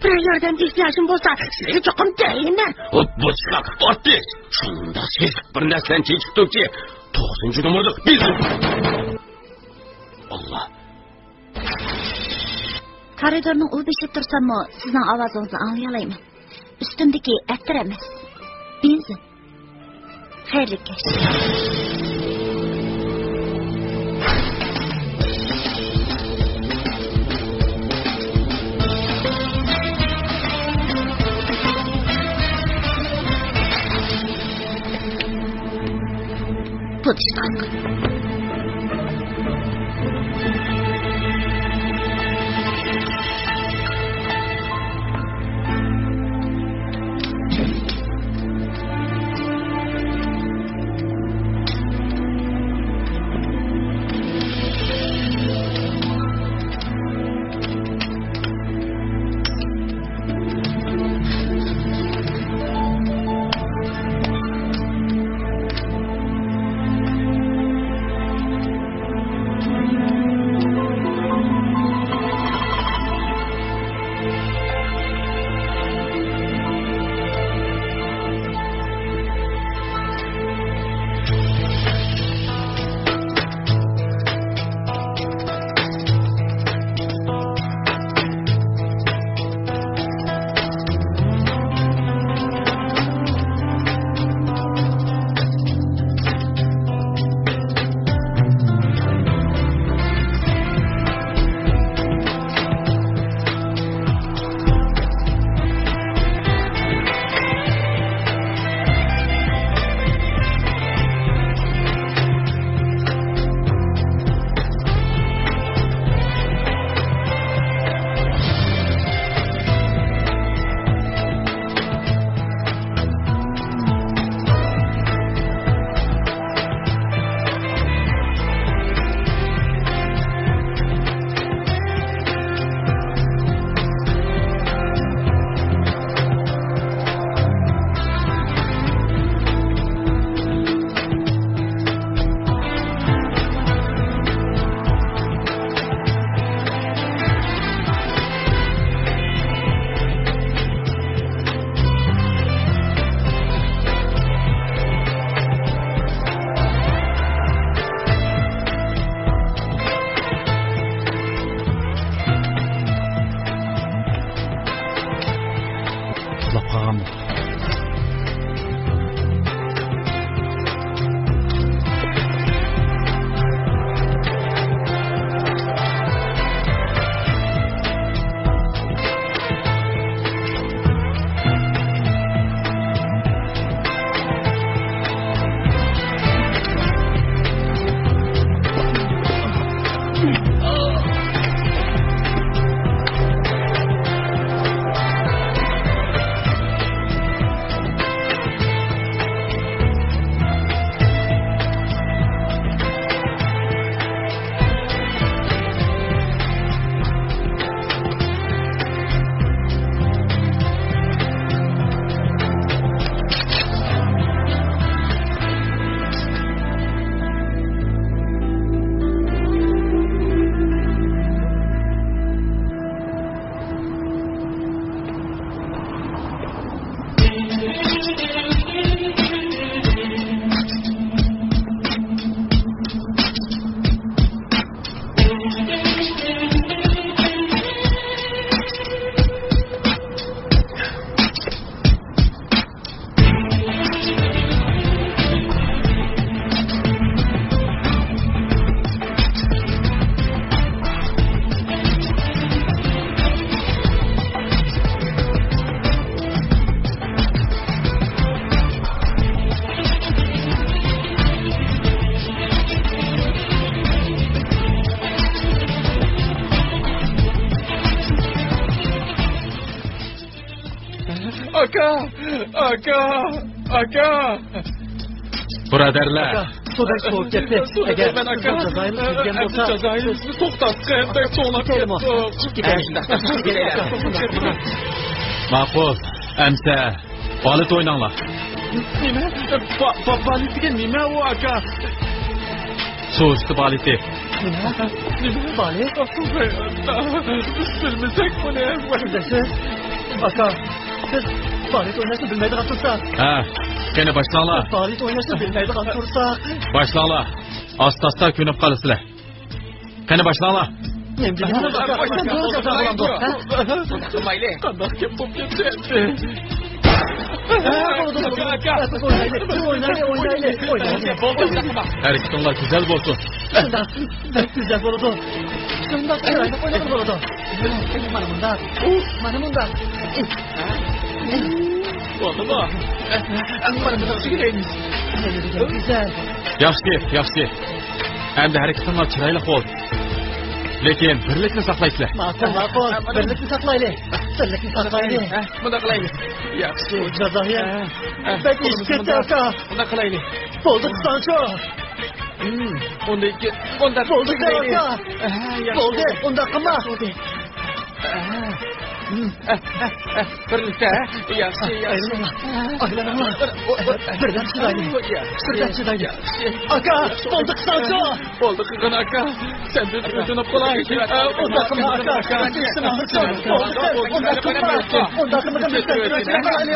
بىرەر ياردەمگە ئېھتىياجىم بولسا، سىزگە چوقۇم دەيمەن. ئۇ بۇزۇقلۇق ئارتىس. شۇنداق سېسىق بىر نەرسىلەرنى چېچىپتۇكى، توققۇزىنچى نومۇرلۇق بىز. ئاللا. كارىدورنىڭ ئۇ بېشىدا تۇرساممۇ، سىزنىڭ ئاۋازىڭىزنى ئاڭلىيالايمەن. ئۈستۈمدىكى ئەتىر ئەمەس، بېنزىن. خەيرلىك كەچ. پۇت ئىشقاق. ئاكا! ئاكا! ئاكا! بۇرادەرلەر! ئاكا، سۇ بەك سوۋۇپ كەتتى. ئەگەر سىزنىڭ جازايىمىز كەلگەن بولسا، بىز توختاتقىن، بەك توڭلاپ كەتتۇق. چىقىپ كېتەيلى. چىقىپ كېتەيلى. ماقۇل. ئەمسە بالېت ئويناڭلار. نېمە؟ با-، با-، بالېت دېگەن نېمە ئۇ، ئاكا؟ سۇ ئۈستى بالېتى. نېمە؟ نېمە؟ بالېت؟ بىز بىلمىسەك بۇنى. بىلمەيسىز؟ ئاكا، بىز بالېت ئويناشنى بىلمەيدىغان تۇرساق. ھە، قېنى باشلاڭلار. بىز بالېت ئويناشنى بىلمەيدىغان تۇرساق. باشلاڭلار. ئاستا-ئاستا كۆنۈپ قالىسىلەر. قېنى باشلاڭلار. نېمە دېگەن؟ باشلاڭلار. قانداق گەپ بولۇپ كەتتى؟ ھە، بولدى، بولدى. ئوينايلى، ئوينايلى، ئوينايلى. ھەرىكىتىڭلار گۈزەل بولسۇن. شۇنداق، بەك گۈزەل بولىدۇ. شۇنداق چىرايلىق ئوينىغىلى بولىدۇ. مانا مۇنداق. مانا مۇنداق. بولدىمۇ؟ مانا مۇنداق چىرايلىق. گۈزەل. ياخشى، ياخشى. ئەمدى ھەرىكىتىڭلار چىرايلىق بولدى. لېكىن بىرلىكنى ساقلايسىلەر. ماقۇل، ماقۇل. بىرلىكنى ساقلايلى. بىرلىكنى ساقلايلى. ھە، مۇنداق قىلايلى. ياخشى. جازايىم. ھە، ھە. بەك ئېشىپ كەتتى، ئاكا. مۇنداق قىلايلى. بولدى، قىلساڭچۇ. ھىم، ئۇندىن كېيىن، ئۇنداق بولدى، قىلايلى. ئاكا. ھە، ياخشى. بولدى، ئۇنداق قىلما. بولدى. ھە. ھىم. بىرلىكتە، ھە؟ ياخشى، ياخشى. ئايلىنىڭلار، ئايلىنىڭلار. بىردەم چىدايلى. بىردەم چىدايلى. ئاكا، بولدى، قىلساڭچۇ. بولدى، قىلغىن ئاكا. سەندىن ئۆتۈنۈپ قالاي. ئۇنداق قىلما، ئاكا. ئۇنداق قىلما. ئۇنداق قىلما.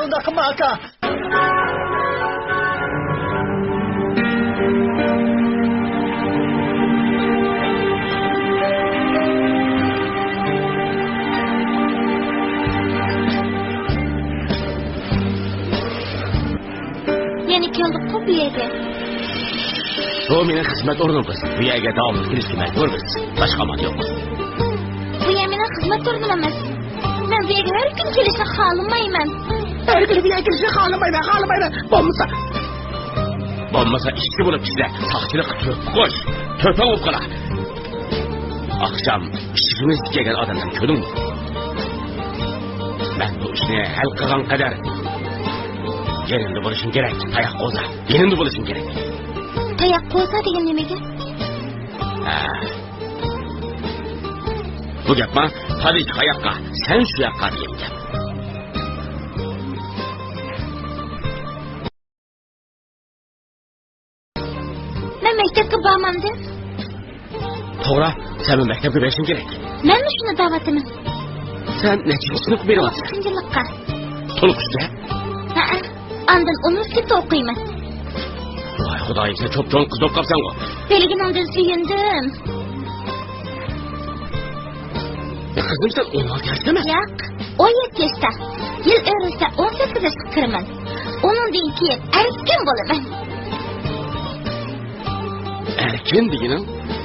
ئۇنداق قىلما، ئاكا. يەنە كەلدۇققۇ بۇ يەرگە. بۇ مېنىڭ خىزمەت ئورنۇم، قىز. بۇ يەرگە داۋاملىق كېلىشكە مەجبۇرمىز. باشقا ئامال يوق. بۇ يەر مېنىڭ خىزمەت ئورنۇم ئەمەس. مەن بۇ يەرگە ھەر كۈنى كېلىشنى خالىمايمەن. ھەر كۈنى بۇ يەرگە كېلىشنى خالىمايمەن، خالىمايمەن. بولمىسا، بولمىسا ئىشچى بولۇپ ئىشلە، ساقچىلىققا تۆھپە قوش، تۆپەڭ بولۇپ قالا. ئاخشام ئىشىكىمىزگە كەلگەن ئادەملەرنى كۆردۈڭمۇ؟ مەن بۇ ئىشنى ھەل قىلغان قەدەر يېنىمدا بولۇشۇڭ كېرەك، تاياق قوزا. يېنىمدا بولۇشۇڭ كېرەك. تاياق قوزا دېگەن نېمە گەپ؟ ھە. بۇ گەپما، پادىشاھ ئاياققا، سەن شۇ ياققا دېگەن گەپ. مەن مەكتەپكە بارمامدىم. توغرا، سەن مەكتەپكە بېرىشىڭ كېرەك. مەنمۇ شۇنى دەۋاتىمەن. سەن نەچچىنچى سىنىپقا بېرىۋاتىسەن؟ توققۇزىنچى يىللىققا. تولۇق ئۈچكە؟ ھەئە. ئاندىن ئۇنىۋېرسىتېتتا ئوقۇيمەن. ۋاي خۇدايىم، سەن چوپچوڭ قىز بولۇپ قاپسەنغۇ. بىلگىنىڭدىن سۆيۈندۈم. قىزىم، سەن ئون ئالتە ياشتىمۇ؟ ياق، ئون يەتتە ياشتا. يىل ئۆرۈلسە ئون سەككىز ياشقا كىرىمەن. ئۇنىڭدىن كېيىن ئەركىن بولىمەن. ئەركىن دېگىنىڭ؟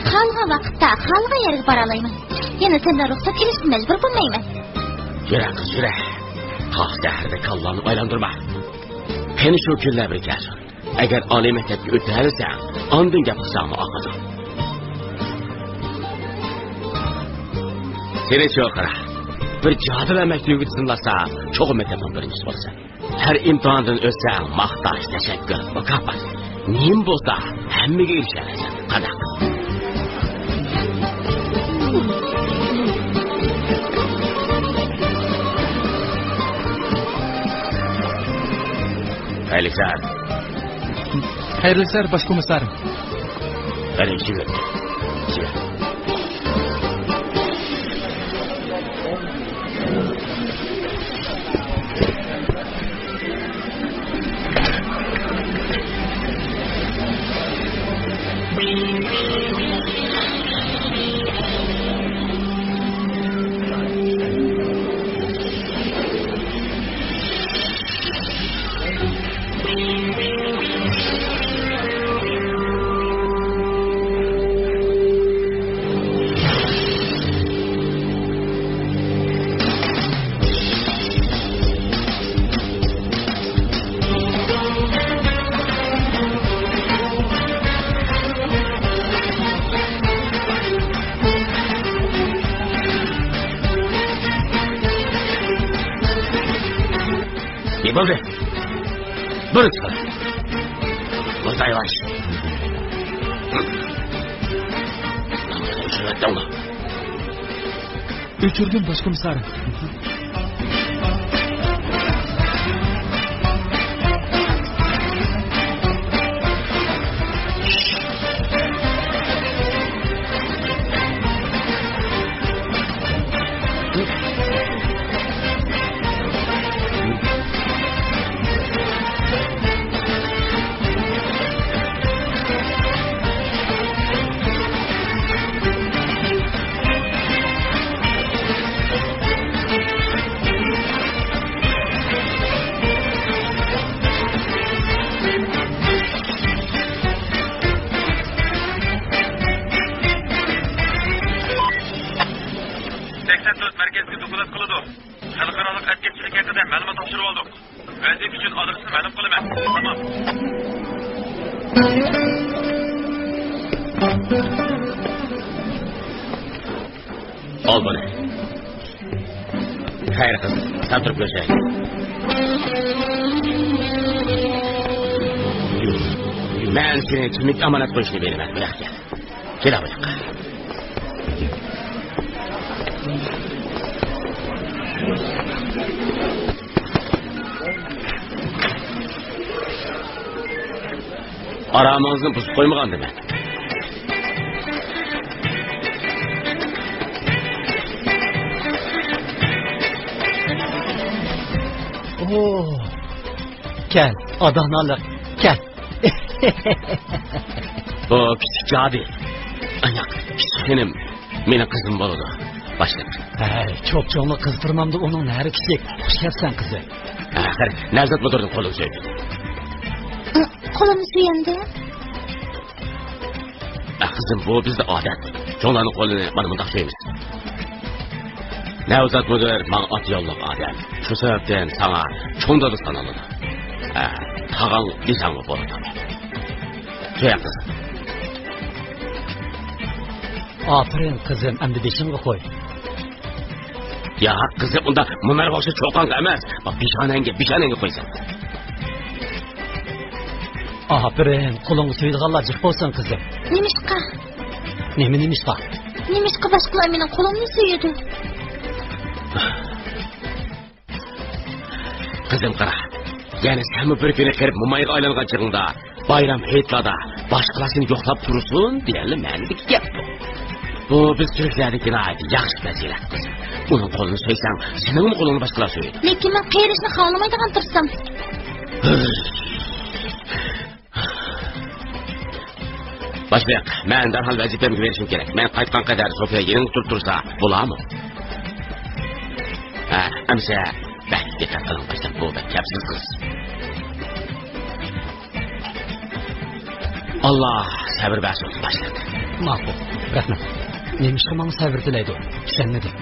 خالىغان ۋاقىتتا، خالىغان يەرگە بارالايمەن. يەنە سەندىن رۇخسەت ئېلىشقا مەجبۇر بولمايمەن. يۈرە قىز، يۈرە. قاق سەھەردە كاللامنى ئايلاندۇرما. قېنى شۇ كۈنلەر بىر كەلسۇن. ئەگەر ئالىي مەكتەپكە ئۆتەلىسەڭ، ئاندىن گەپ قىلساڭمۇ ئاقىدۇ. سېنى چوقۇرا بىر جادۇلار مەكتىۋىگە تىزىملاتسا، چوقۇم مەكتەپنىڭ بىرىنچىسى بولىسەن. ھەر ئىمتىھاندىن ئۆتسەڭ، ماختاش، تەشەككۈر، مۇكاپات، نېمە بولسا، ھەممىگە ئېرىشەلەيسەن. قانداق؟ خەيرلىك سەھەر. خەيرلىك سەھەر، باش كومىسسار. بەرىڭ، چىقىڭ. چىقىڭ. نېمە بولدى؟ بۇرۇت قىل. بۇرۇت ئايۋاش. ئۆچۈردۈم، باش كومىسسار. سەكسەن تۆت مەركەزگە دوكلات قىلىدۇ. خەلقئارالىق ئەتكەسچىلىك ھەققىدە مەلۇمات تاپشۇرۇۋالدۇق. ۋەزىپە ئۈچۈن ئادرېسنى مەلۇم قىلىمەن. تامام. ئال بۇنى. خەير قىز، سەن تۇرۇپ كۆرسەي. مەن سېنى كىملىك ئامانەت قويۇشنى بىلىمەن، بىراق كەل. كېلە بۇ ياققا. ئارامىڭىزنى بۇزۇپ قويمىغاندىمەن. ئوھ، كەل، ئاداڭنالىق، كەل. بۇ كىچىك جادى. ئاياق، كىچىك خېنىم. مېنىڭ قىزىم بولىدۇ. باشلىق. ھەي، چوپچوڭلۇق قىزىتتۇرمامدۇ ئۇنىڭ، نەرى كىچىك. خۇش كەپسەن، قىزى. ھە، قېنى، نەۋزات مۇدىرنىڭ قولىنى سۆيدى. قولۇمنى سۆيەمدى. ھە، قىزىم، بۇ بىزدە ئادەت. چوڭلارنىڭ قولىنى مانا مۇنداق سۆيىمىز. نەۋزات مۇدىر ماڭا ئاتا يوللۇق ئادەم. شۇ سەۋەبتىن ساڭا چوڭ دادا سانىلىدۇ. ھە، تاغاڭ دېسەڭمۇ بولىدۇ. سۆيەڭ قىزىم. ئاپىرىن قىزىم، ئەمدى بېشىڭغا قوي. ياق قىزىم، ئۇنداق مۇنار باخشى چوقانغا ئەمەس، بۇ پېشانەڭگە، پېشانەڭگە قويساڭ. ئاپىرىن، قولۇڭغا سۆيىدىغانلار جىق بولسۇن قىزىم. نېمىشقا؟ نېمە نېمىشقا؟ نېمىشقا باشقىلار مېنىڭ قولۇمنى سۆيىدۇ؟ قىزىم قارا، يەنە سەنمۇ بىر كۈنى قېرىپ مومايغا ئايلانغان چېغىڭدا، بايرام ھېيتلاردا باشقىلار سېنى يوقلاپ تۇرسۇن دېگەنلا مەنىدىكى گەپ بۇ. بۇ بىز تۈركلەردىكى ناھايىتى ياخشى پەزىلەت قىزىم. ئۇنىڭ قولىنى سۆيسەڭ، سېنىڭمۇ قولۇڭنى باشقىلار سۆيىدۇ. لېكىن مەن قېرىشنى خالىمايدىغان تۇرسام. باشلىق، مەن دەرھال ۋەزىپەمگە بېرىشىم كېرەك. مەن قايتقان قەدەر سوفىيە يېنىڭدا تۇرۇپ تۇرسا بولامۇ؟ ئە، ئەمىسە بەك دىققەت قىلىڭ باشلىق، بۇ بەك كەپسىز قىز. ئاللا سەۋر بەرسۇن باشلىق. ماقۇل، رەھمەت. نېمىشقا ماڭا سەۋر تىلەيدۇ؟ چۈشەنمىدىم.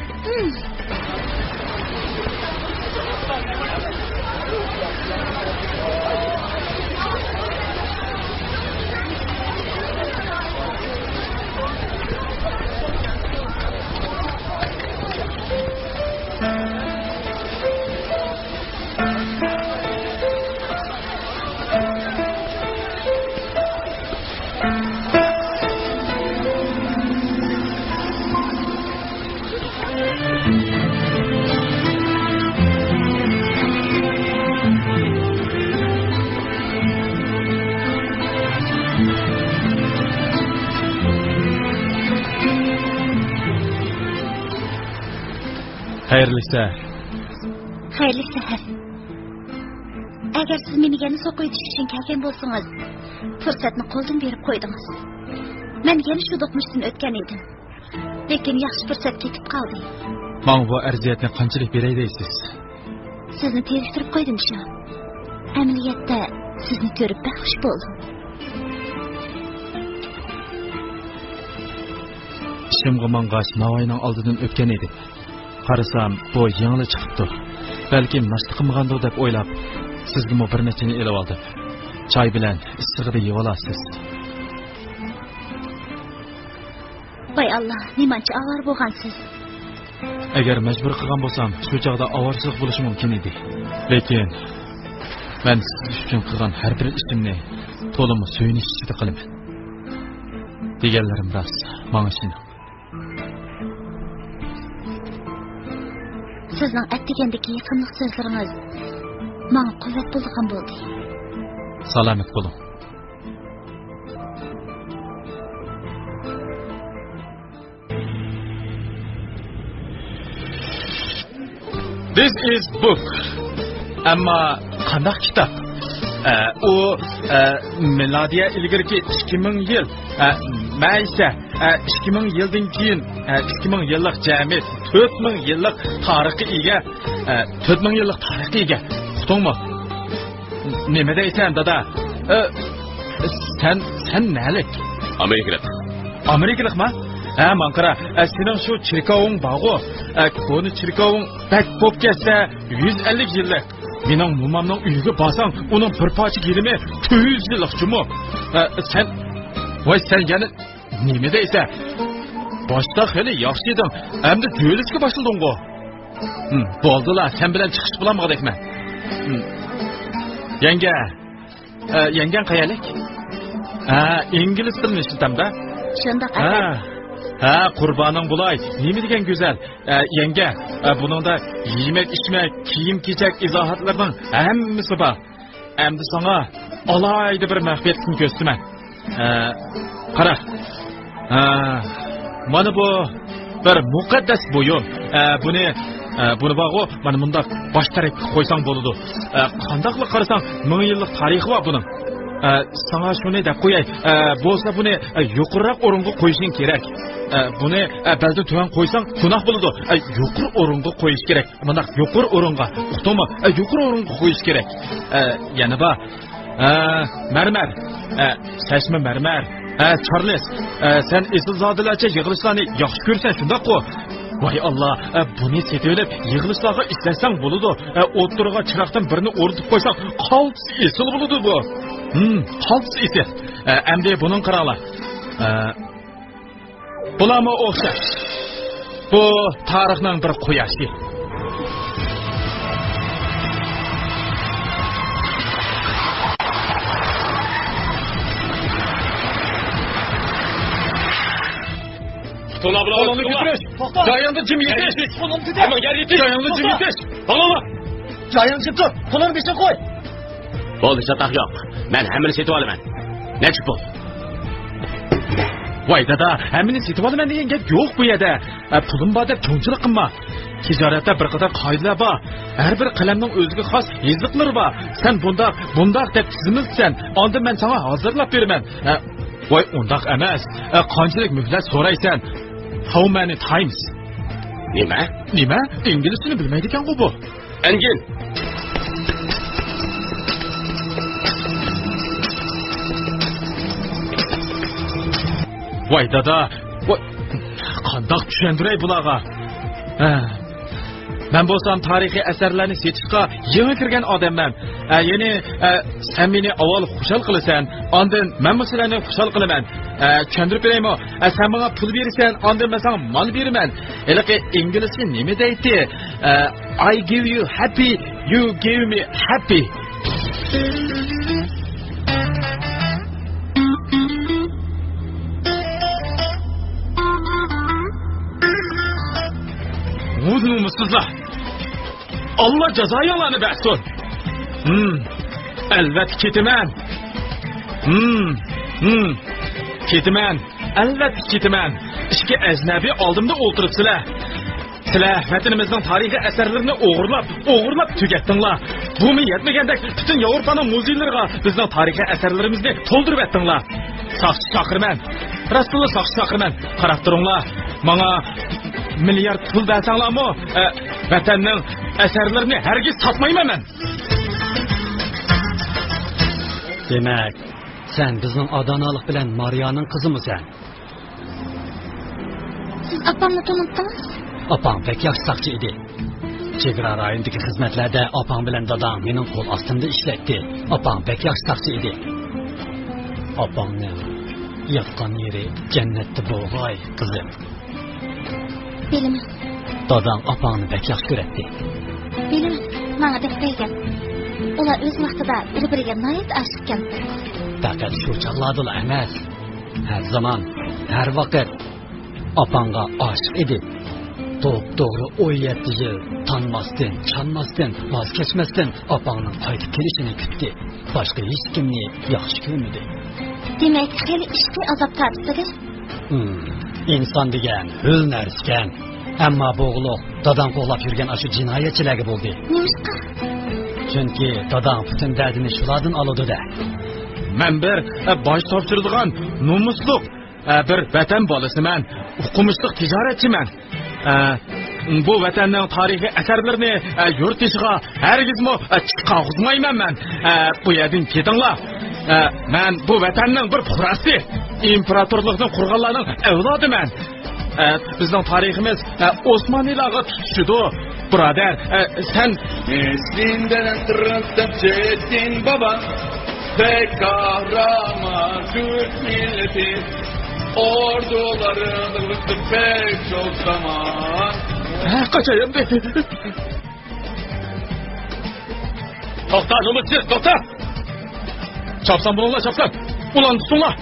خەيرلىك سەھەر. خەيرلىك سەھەر. ئەگەر سىز مېنى يەنە سوقۇۋېتىش ئۈچۈن كەلگەن بولسىڭىز، پۇرسەتنى قولدىن بېرىپ قويدىڭىز. مەن يەنە شۇ دوقمۇشتىن ئۆتكەن ئىدىم. لېكىن ياخشى پۇرسەت كېتىپ قالدى. ماڭا بۇ ئەرزىيەتنى قانچىلىك بېرەي دەيسىز؟ سىزنى تېرىكتۈرۈپ قويدۇم شۇ. ئەمەلىيەتتە سىزنى كۆرۈپ بەك خۇش بولدۇم. ئىشىمغا ماڭغاچ ناۋاينىڭ ئالدىدىن ئۆتكەن ئىدىم. قارىسام، بۇ يېڭىلا چىقىپتۇ. بەلكىم ناشتا قىلمىغاندۇ دەپ ئويلاپ، سىزدىنمۇ بىر نەچچىنى ئېلىۋالدىم. چاي بىلەن ئىسسىقىدا يەۋالارسىز. ۋاي ئاللا، نېمانچە ئاۋارە بولغانسىز! ئەگەر مەجبۇر قىلغان بولسام، شۇ چاغدا ئاۋارىچىلىق بولۇشى مۇمكىن ئىدى. لېكىن مەن سىز ئۈچۈن قىلغان ھەر بىر ئىشىمنى تولىمۇ سۆيۈنۈش ئىچىدە قىلىمەن. دېگەنلىرىم راست، ماڭا ئىشىنىڭ. سىزنىڭ ئەتىگەندىكى يېقىملىق سۆزلىرىڭىز ماڭا قۇۋۋەت بولىدىغان بولدى. سالامەت بولۇڭ. This is book. ئەمما قانداق كىتاب؟ ئە، ئۇ، ئە، مىلادىيە ئىلگىرىكى ئىككى مىڭ يىل. ئە، مەن ئىسە، ئە، ئىككى مىڭ يىلدىن كېيىن، ئە، ئىككى مىڭ يىللىق جەمئىيەت، تۆت مىڭ يىللىق تارىخقا ئىگە. ئە، تۆت مىڭ يىللىق تارىخقا ئىگە. ئۇقتۇڭمۇ؟ نېمە دەيسەن، دادا؟ ئە، سەن، سەن نەلىك؟ ئامېرىكىلىق. ئامېرىكىلىقما؟ ھە، ماڭا قارا. ئە، سېنىڭ شۇ چېركاۋۇڭ بارغۇ. ئە، كونا چېركاۋۇڭ بەك بوپ كەتسە، يۈز ئەللىك يىللىق. مېنىڭ مومامنىڭ ئۆيىگە بارساڭ، ئۇنىڭ بىر پارچە گىلىمى تۆت يۈز يىللىق جۇمۇ. ئە، سەن، ۋاي، سەن يەنە نېمە دەيسەن؟ باشتا خېلى ياخشى ئىدىڭ، ئەمدى دۆلىسىگە باشلىدىڭغۇ. ھىم، بولدىلا، سەن بىلەن چىقىشقا بولامدىكمەن. ھىم. يەڭگە، ئە، يەڭگەڭ قەيەرلىك؟ ھە، ئىنگلىز تىلىنى ئىشلىتەمدە. شۇنداق، ھە، ئەكەل. ھە، قۇربانىڭ بولاي. نېمە دېگەن گۈزەل. ئە، يەڭگە، ئە، بۇنىڭدا يېمەك-ئىچمەك، كىيىم-كېچەك ئىزاھاتلىرىنىڭ ھەممىسى بار. ئەمدى ساڭا ئالاھىدە بىر مەخپىيەتلىكنى كۆرسىتىمەن. ئە، قارا. ئە، مانا بۇ بىر مۇقەددەس بۇيۇم. ئە، بۇنى، ئە، بۇنى بارغۇ، مانا مۇنداق باش تەرەپكە قويساڭ بولىدۇ. ئە، قانداقلا قارىساڭ، مىڭ يىللىق تارىخى بار بۇنىڭ. ئە، ساڭا شۇنى دەپ قوياي. ئە، بولسا بۇنى، ئە، يۇقىرىراق ئورۇنغا قويۇشۇڭ كېرەك. ئە، بۇنى، ئە، بەلدىن تۆۋەن قويساڭ گۇناھ بولىدۇ. ئە، يۇقىرى ئورۇنغا قويۇش كېرەك. مۇنداق يۇقىرى ئورۇنغا، ئۇقتۇڭمۇ؟ ئە، يۇقىرى ئورۇنغا قويۇش كېرەك. ئە، يەنە بار. ئە، مەرمەر. ئە، چەشمە مەرمەر. ئە، چارلىز. ئە، سەن ئېسىلزادىلەرچە يىغىلىشلارنى ياخشى كۆرىسەن، شۇنداققۇ؟ ۋاي ئاللا، ئە، بۇنى سېتىۋېلىپ يىغىلىشلارغا ئىشلەتسەڭ بولىدۇ. ئە، ئوتتۇرىغا چىراغدىن بىرنى ئورنىتىپ قويساڭ، قالتىس ئېسىل بولىدۇ بۇ. ھىم، قالتىس ئېسىل. ئە، ئەمدى بۇنىڭ قاراڭلار. ئە، بۇلارمۇ ئوخشاش. بۇ تارىخنىڭ بىر قۇياشى. تۇتۇڭلار بۇلارنى، قولۇڭنى تۇتۇڭلار. كۆتۈرۈش. توختا. جايىڭدا جىم يېتىش. قولۇمنى تۇتۇڭ. ھەممىڭ يەرگە يېتىش. جايىڭدا جىم يېتىش. توختاڭلار. جايىڭدا جىم تۇر. قولۇڭنى بېشىڭغا قوي. بولدى، چاتاق يوق. مەن ھەممىنى سېتىۋالىمەن. نەچچە پۇل؟ ۋاي دادا، ھەممىنى سېتىۋالىمەن دېگەن گەپ يوق بۇ يەردە. ئە، پۇلۇم بار دەپ چوڭچىلىق قىلما. تىجارەتتە بىر قاتار قائىدىلەر بار. ھەر بىر قەلەمنىڭ ئۆزىگە خاس يېزىقلىرى بار. سەن بۇنداق، بۇنداق دەپ تىزىملىسەن. ئاندىن مەن ساڭا ھازىرلاپ بېرىمەن. ئە، ۋاي ئۇنداق ئەمەس. ئە، قانچىلىك مۆھلەت سورايسەن؟ How many times? نېمە؟ نېمە؟ ئىنگلىزچىنى بىلمەيدىكەنغۇ بۇ؟ ئەنگىن! ۋاي دادا، ۋاي، قانداق چۈشەندۈرەي بۇلارغا؟ ھە. مەن بولسام تارىخىي ئەسەرلەرنى سېتىشقا يېڭى كىرگەن ئادەممەن. ئە، يەنى، ئە، سەن مېنى ئاۋۋال خۇشال قىلىسەن، ئاندىن مەنمۇ سىلەرنى خۇشال قىلىمەن. ئە، چۈشەندۈرۈپ بېرەيمۇ؟ ئە، سەن ماڭا پۇل بېرىسەن، ئاندىن مەن ساڭا مال بېرىمەن. ھېلىقى ئىنگلىزچە نېمە دەيتتى؟ ئە، I give you happy, you give me happy. ۋۇ نومۇسسىزلار! ئاللا جازايىڭلارنى بەرسۇن! ھىم، ئەلۋەتتە كېتىمەن! ھىم، ھىم، كېتىمەن! ئەلۋەتتە كېتىمەن! ئىككى ئەجنەبىي ئالدىمدا ئولتۇرۇپسىلەر! سىلەر ۋەتىنىمىزنىڭ تارىخىي ئەسەرلىرىنى ئوغرىلاپ، ئوغرىلاپ تۈگەتتىڭلار. بۇمۇ يەتمىگەندەك، پۈتۈن ياۋروپانىڭ مۇزېيلىرىغا بىزنىڭ تارىخىي ئەسەرلىرىمىزنى تولدۇرۇۋەتتىڭلار. ساقچى چاقىرىمەن. راستتىنلا ساقچى چاقىرىمەن. قاراپ تۇرۇڭلار. ماڭا مىليارد پۇل بەرسەڭلارمۇ، ئە، ۋەتەننىڭ ئەسەرلىرىنى ھەرگىز ساتمايمەن مەن. دېمەك، سەن بىزنىڭ ئادانالىق بىلەن مارىيانىڭ قىزىمۇسەن؟ سىز ئاپامنى تونۇپتىڭىز؟ ئاپاڭ بەك ياخشى ساقچى ئىدى. چېگرا رايونىدىكى خىزمەتلەردە ئاپاڭ بىلەن داداڭ مېنىڭ قول ئاستىمدا ئىشلەيتتى. ئاپاڭ بەك ياخشى ساقچى ئىدى. ئاپاڭنىڭ ياتقان يېرى جەننەتتە بولغاي، قىزىم. بىلىمەن. داداڭ ئاپاڭنى بەك ياخشى كۆرەتتى. بىلىمەن، ماڭا دەپ بەرگەن. ئۇلار ئۆز ۋاقتىدا بىر-بىرىگە ناھايىتى ئاشىق ئىكەن. پەقەت شۇ چاغلاردىلا ئەمەس، ھەر زامان، ھەر ۋاقىت ئاپاڭغا ئاشىق ئىدى. توپتوغرا ئون يەتتە يىل تانماستىن، چانماستىن، ۋاز كەچمەستىن ئاپاڭنىڭ قايتىپ كېلىشىنى كۈتتى. باشقا ھېچكىمنى ياخشى كۆرمىدى. دېمەك، خېلى ئىشقىي ئازاب تارتىپسىلەر. ھىم، ئىنسان دېگەن ھۆل نەرسىكەن. ئەمما بوغۇلۇق داداڭ قوغلاپ يۈرگەن ئاشۇ جىنايەتچىلەرگە بولدى. نېمىشقا؟ چۈنكى داداڭ پۈتۈن دەردىنى شۇلاردىن ئالىدۇ-دە. مەن بىر، ئە، باج تاپشۇرىدىغان نومۇسلۇق، ئە، بىر ۋەتەن بالىسىمەن، ئوقۇمۇشلۇق تىجارەتچىمەن. ئە، بۇ ۋەتەننىڭ تارىخىي ئەسەرلىرىنى، ئە، يۇرت تېشىغا ھەرگىزمۇ، ئە، چىقارغۇزمايمەن مەن. ئە، بۇ يەردىن كېتىڭلار. ئە، مەن بۇ ۋەتەننىڭ بىر پۇقراسى، ئىمپېراتورلۇقنى قۇرغانلارنىڭ ئەۋلادىمەن. ئە، بىزنىڭ تارىخىمىز، ئە، ئوسمانلىلارغا تۇتىشىدۇ، بۇرادەر. ئە، سەن نەسلىندەن تارتىپ چېتىن بابا، بەك قەھرىمان تۈرك مىللىتى، ئوردۇلارنىڭ پەك چوڭ زامان. ھە، قاچاي ئەمدى. توختا، نومۇسسىز، توختا! چاپسان بولۇڭلار، چاپسان! ئۇلارنى تۇتۇڭلار!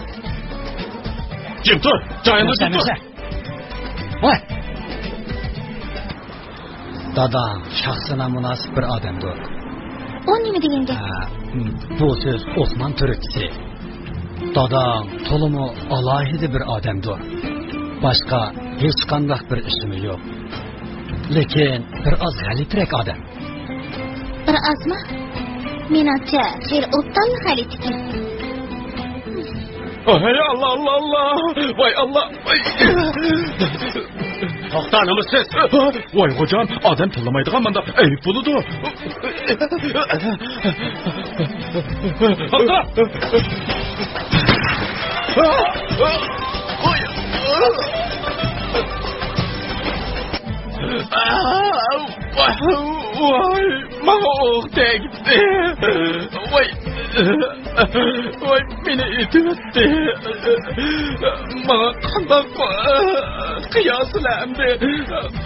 جىم تۇر! جايىڭدا جىم تۇر! ۋاي! داداڭ شەخسىنە مۇناسىپ بىر ئادەمدۇر. ئۇ نېمە دېگەن گەپ؟ ھە، بۇ سۆز ئوسمان تۈركچىسى. داداڭ تولىمۇ ئالاھىدە بىر ئادەمدۇر. باشقا ھېچقانداق بىر ئىشىمۇ يوق. لېكىن بىر ئاز غەلىتىرەك ئادەم. بىر ئازمۇ؟ مېنىڭچە، خېلى ئوبدانلا غەلىتىكەن. ھەي، ئاللا، ئاللا، ئاللا! ۋاي، ئاللا! ۋاي! توختا، نومۇسسىز! ۋاي، خوجام، ئادەم تىللىمايدىغان مانداق ئەيىب بولىدۇ. توختا! ۋاي، ماڭا ئوق تەگدى. ۋاي. ۋاي، مېنى ئېتىۋەتتى. ماڭا قانداق قىياسىلەر ئەمدى؟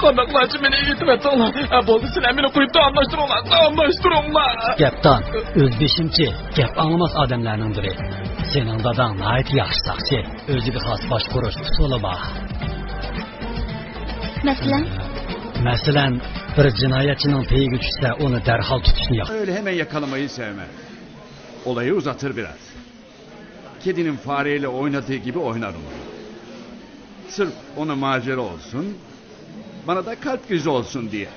قانداقلارچە مېنى ئېتىۋەتسەڭلار؟ بولدى، سىلەر مېنى قويۇپ داۋاملاشتۇرۇڭلار، داۋاملاشتۇرۇڭلار. گەپدان، ئۆز بېشىمچى، گەپ ئاڭلىماس ئادەملەرنىڭ بىرى. سېنىڭ داداڭ ناھايىتى ياخشى ساقچى. ئۆزىگە خاس باشقۇرۇش ئۇسۇلى بار. مەسىلەن؟ مەسىلەن، بىر جىنايەتچىنىڭ پېيىگە چۈشسە، ئۇنى دەرھال تۇتۇشنى ياخشى. Öyle hemen yakalamayı sevmem. Olayı uzatır biraz. Kedinin fareyle oynadığı gibi oynarım onu. Sırf ona macera olsun, bana da kalp krizi olsun diye.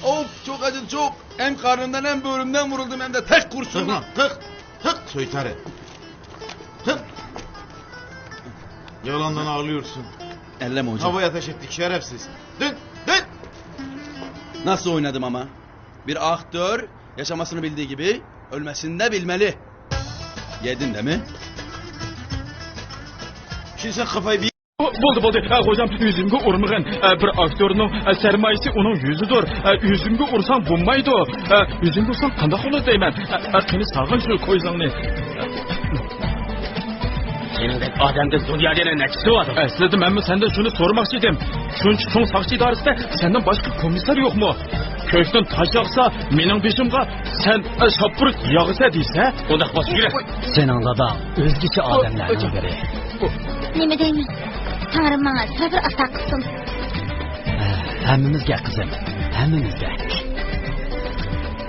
Of, çok acıdı, çok. Hem karnımdan hem böğrümden vuruldum, hem de tek kurşunla. Hık, hık, hık, soytarı. Hık. Yalandan ağlıyorsun. Elleme hocam. Havaya ateş ettik şerefsiz. Dön, dön. Nasıl oynadım ama? Bir aktör yaşamasını bildiği gibi ölmesini de bilmeli. Yedin değil mi? Şimdi sen kafayı bir... بولدى، بولدى. ئە، خوجام، ئۆزۈمگە ئۇرمىغىن. ئە، بىر ئاكتيورنىڭ، ئە، سەرمايىسى ئۇنىڭ يۈزىدۇر. ئە، ئۆزۈمگە ئۇرساڭ بولمايدۇ. ئە، ئۆزۈمگە ئۇرساڭ قانداق بولىدۇ دەيمەن. ئە، ئە، قېنى سالغىن شۇ كويزاڭنى. سېنىڭدەك ئادەمدىن دۇنيادا يەنە نەچچىسى بار؟ ئەسلىدە مەنمۇ سەندىن شۇنى سورىماقچى ئىدىم. شۇنچە چوڭ ساقچى ئىدارىسىدە سەندىن باشقا كومىسسار يوقمۇ؟ كۆكتىن تاش ياغسا مېنىڭ بېشىمغا، سەن، ئە، شاپپۇرۇت ياغىسەن دېسە. ئۇنداق بولسا يۈرە. سېنىڭ داداڭ ئۆزگىچە ئادەملەرنىڭ بىرى. نېمە دەيمەن؟ تەڭرىم ماڭا سەۋر ئاتا قىلسۇن. ھەممىمىزگە قىزىم، ھەممىمىزگە.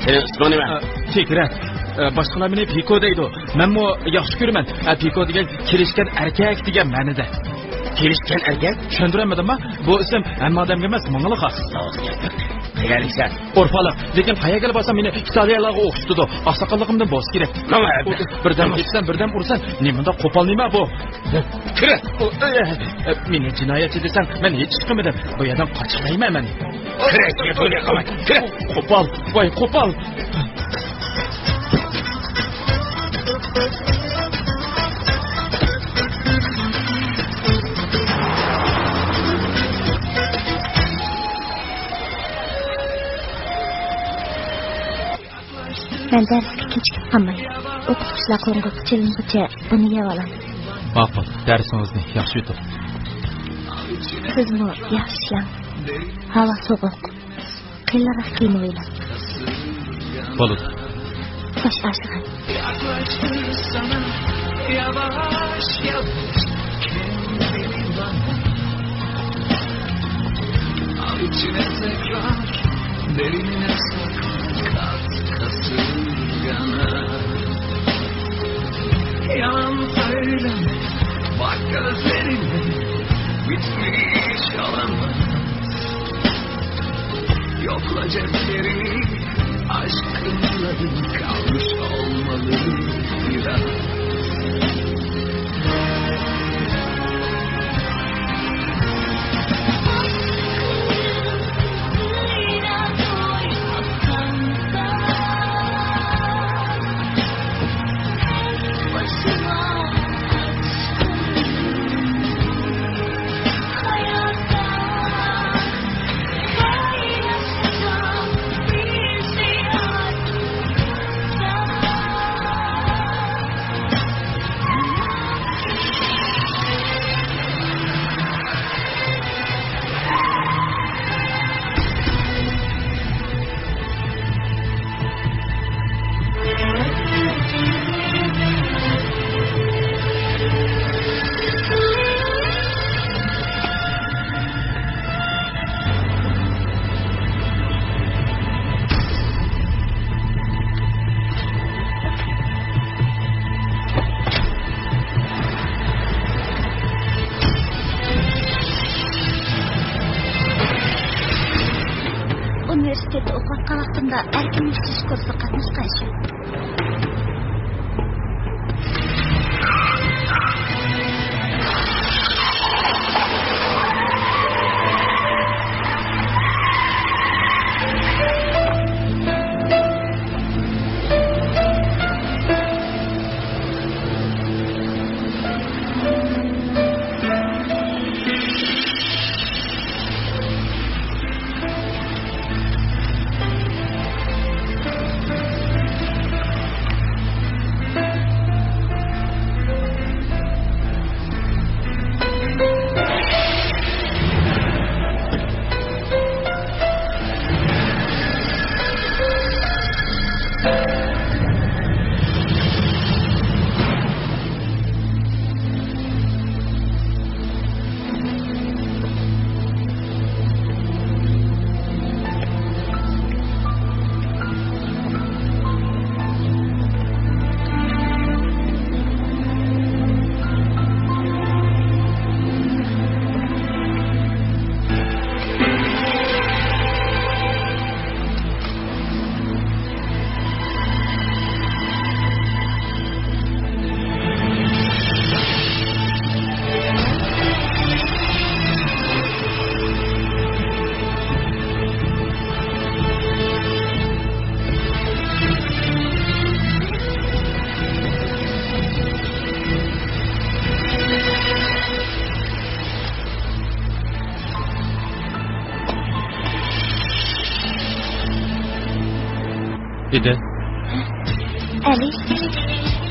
سېنىڭ ئىسمىڭ نېمە؟ ئە، تىكرە. ئە، باشقىلار مېنى پىكو دەيدۇ. مەنمۇ ياخشى كۆرىمەن. ئە، پىكو دېگەن كېلىشكەن ئەركەك دېگەن مەنىدە. كېلىشكەن ئەركەك؟ چۈشەندۈرەلمىدىمما؟ بۇ ئىسىم ھەممە ئادەمگە ئەمەس، ماڭىلا خاس. قەيەرلىكسەن؟ ئورفانلىق. لېكىن قەيەرگىلا بارسام مېنى ئىتالىيەلەرگە ئوخشىتىدۇ. ئاقساقاللىقىمدىن بولسا كېرەك. ماڭا ئەمدى. بىردەم تېپىسەن، بىردەم ئۇرىسەن. نېمانداق قوپال نېمە بۇ؟ كىرە. مېنى جىنايەتچى دېسەڭ، مەن ھېچ ئىش قىلمىدىم. بۇ يەردىن قاچالايمەن مەن. كىرە، يېقىنغا قالماي. كىرە. قوپال، ۋاي قوپال. مەن دەرسكە كېچىكىپ قالماي، ئوقۇتقۇچىلار قوڭغۇرىقى چېلىنغۇچە بۇنى يەۋالام. ماقۇل، دەرسىڭىزنى ياخشى ئۆتۈڭ. سىزمۇ ياخشى ئىشلەڭ. ھاۋا سوغۇق. قېلىنراق كىيىنىۋېلىڭ. بولىدۇ. خوش ئاشىغىن. Yaklaştır sana yavaş yavaş kendini bana. Al içine tekrar, derine sakla, kat kasırgana. Yalan söyleme, bak gözlerime, bitmiş olamaz. Yokla ceplerini, aşkınların kalmış olmalı biraz. ئۇنىۋېرسىتېتتا ئوقۇۋاتقان ۋاقتىمدا ئەركىن يۈكسىلىش كۇرسىغا قاتناشقان ئىدىم. ئىدى. ئەلى.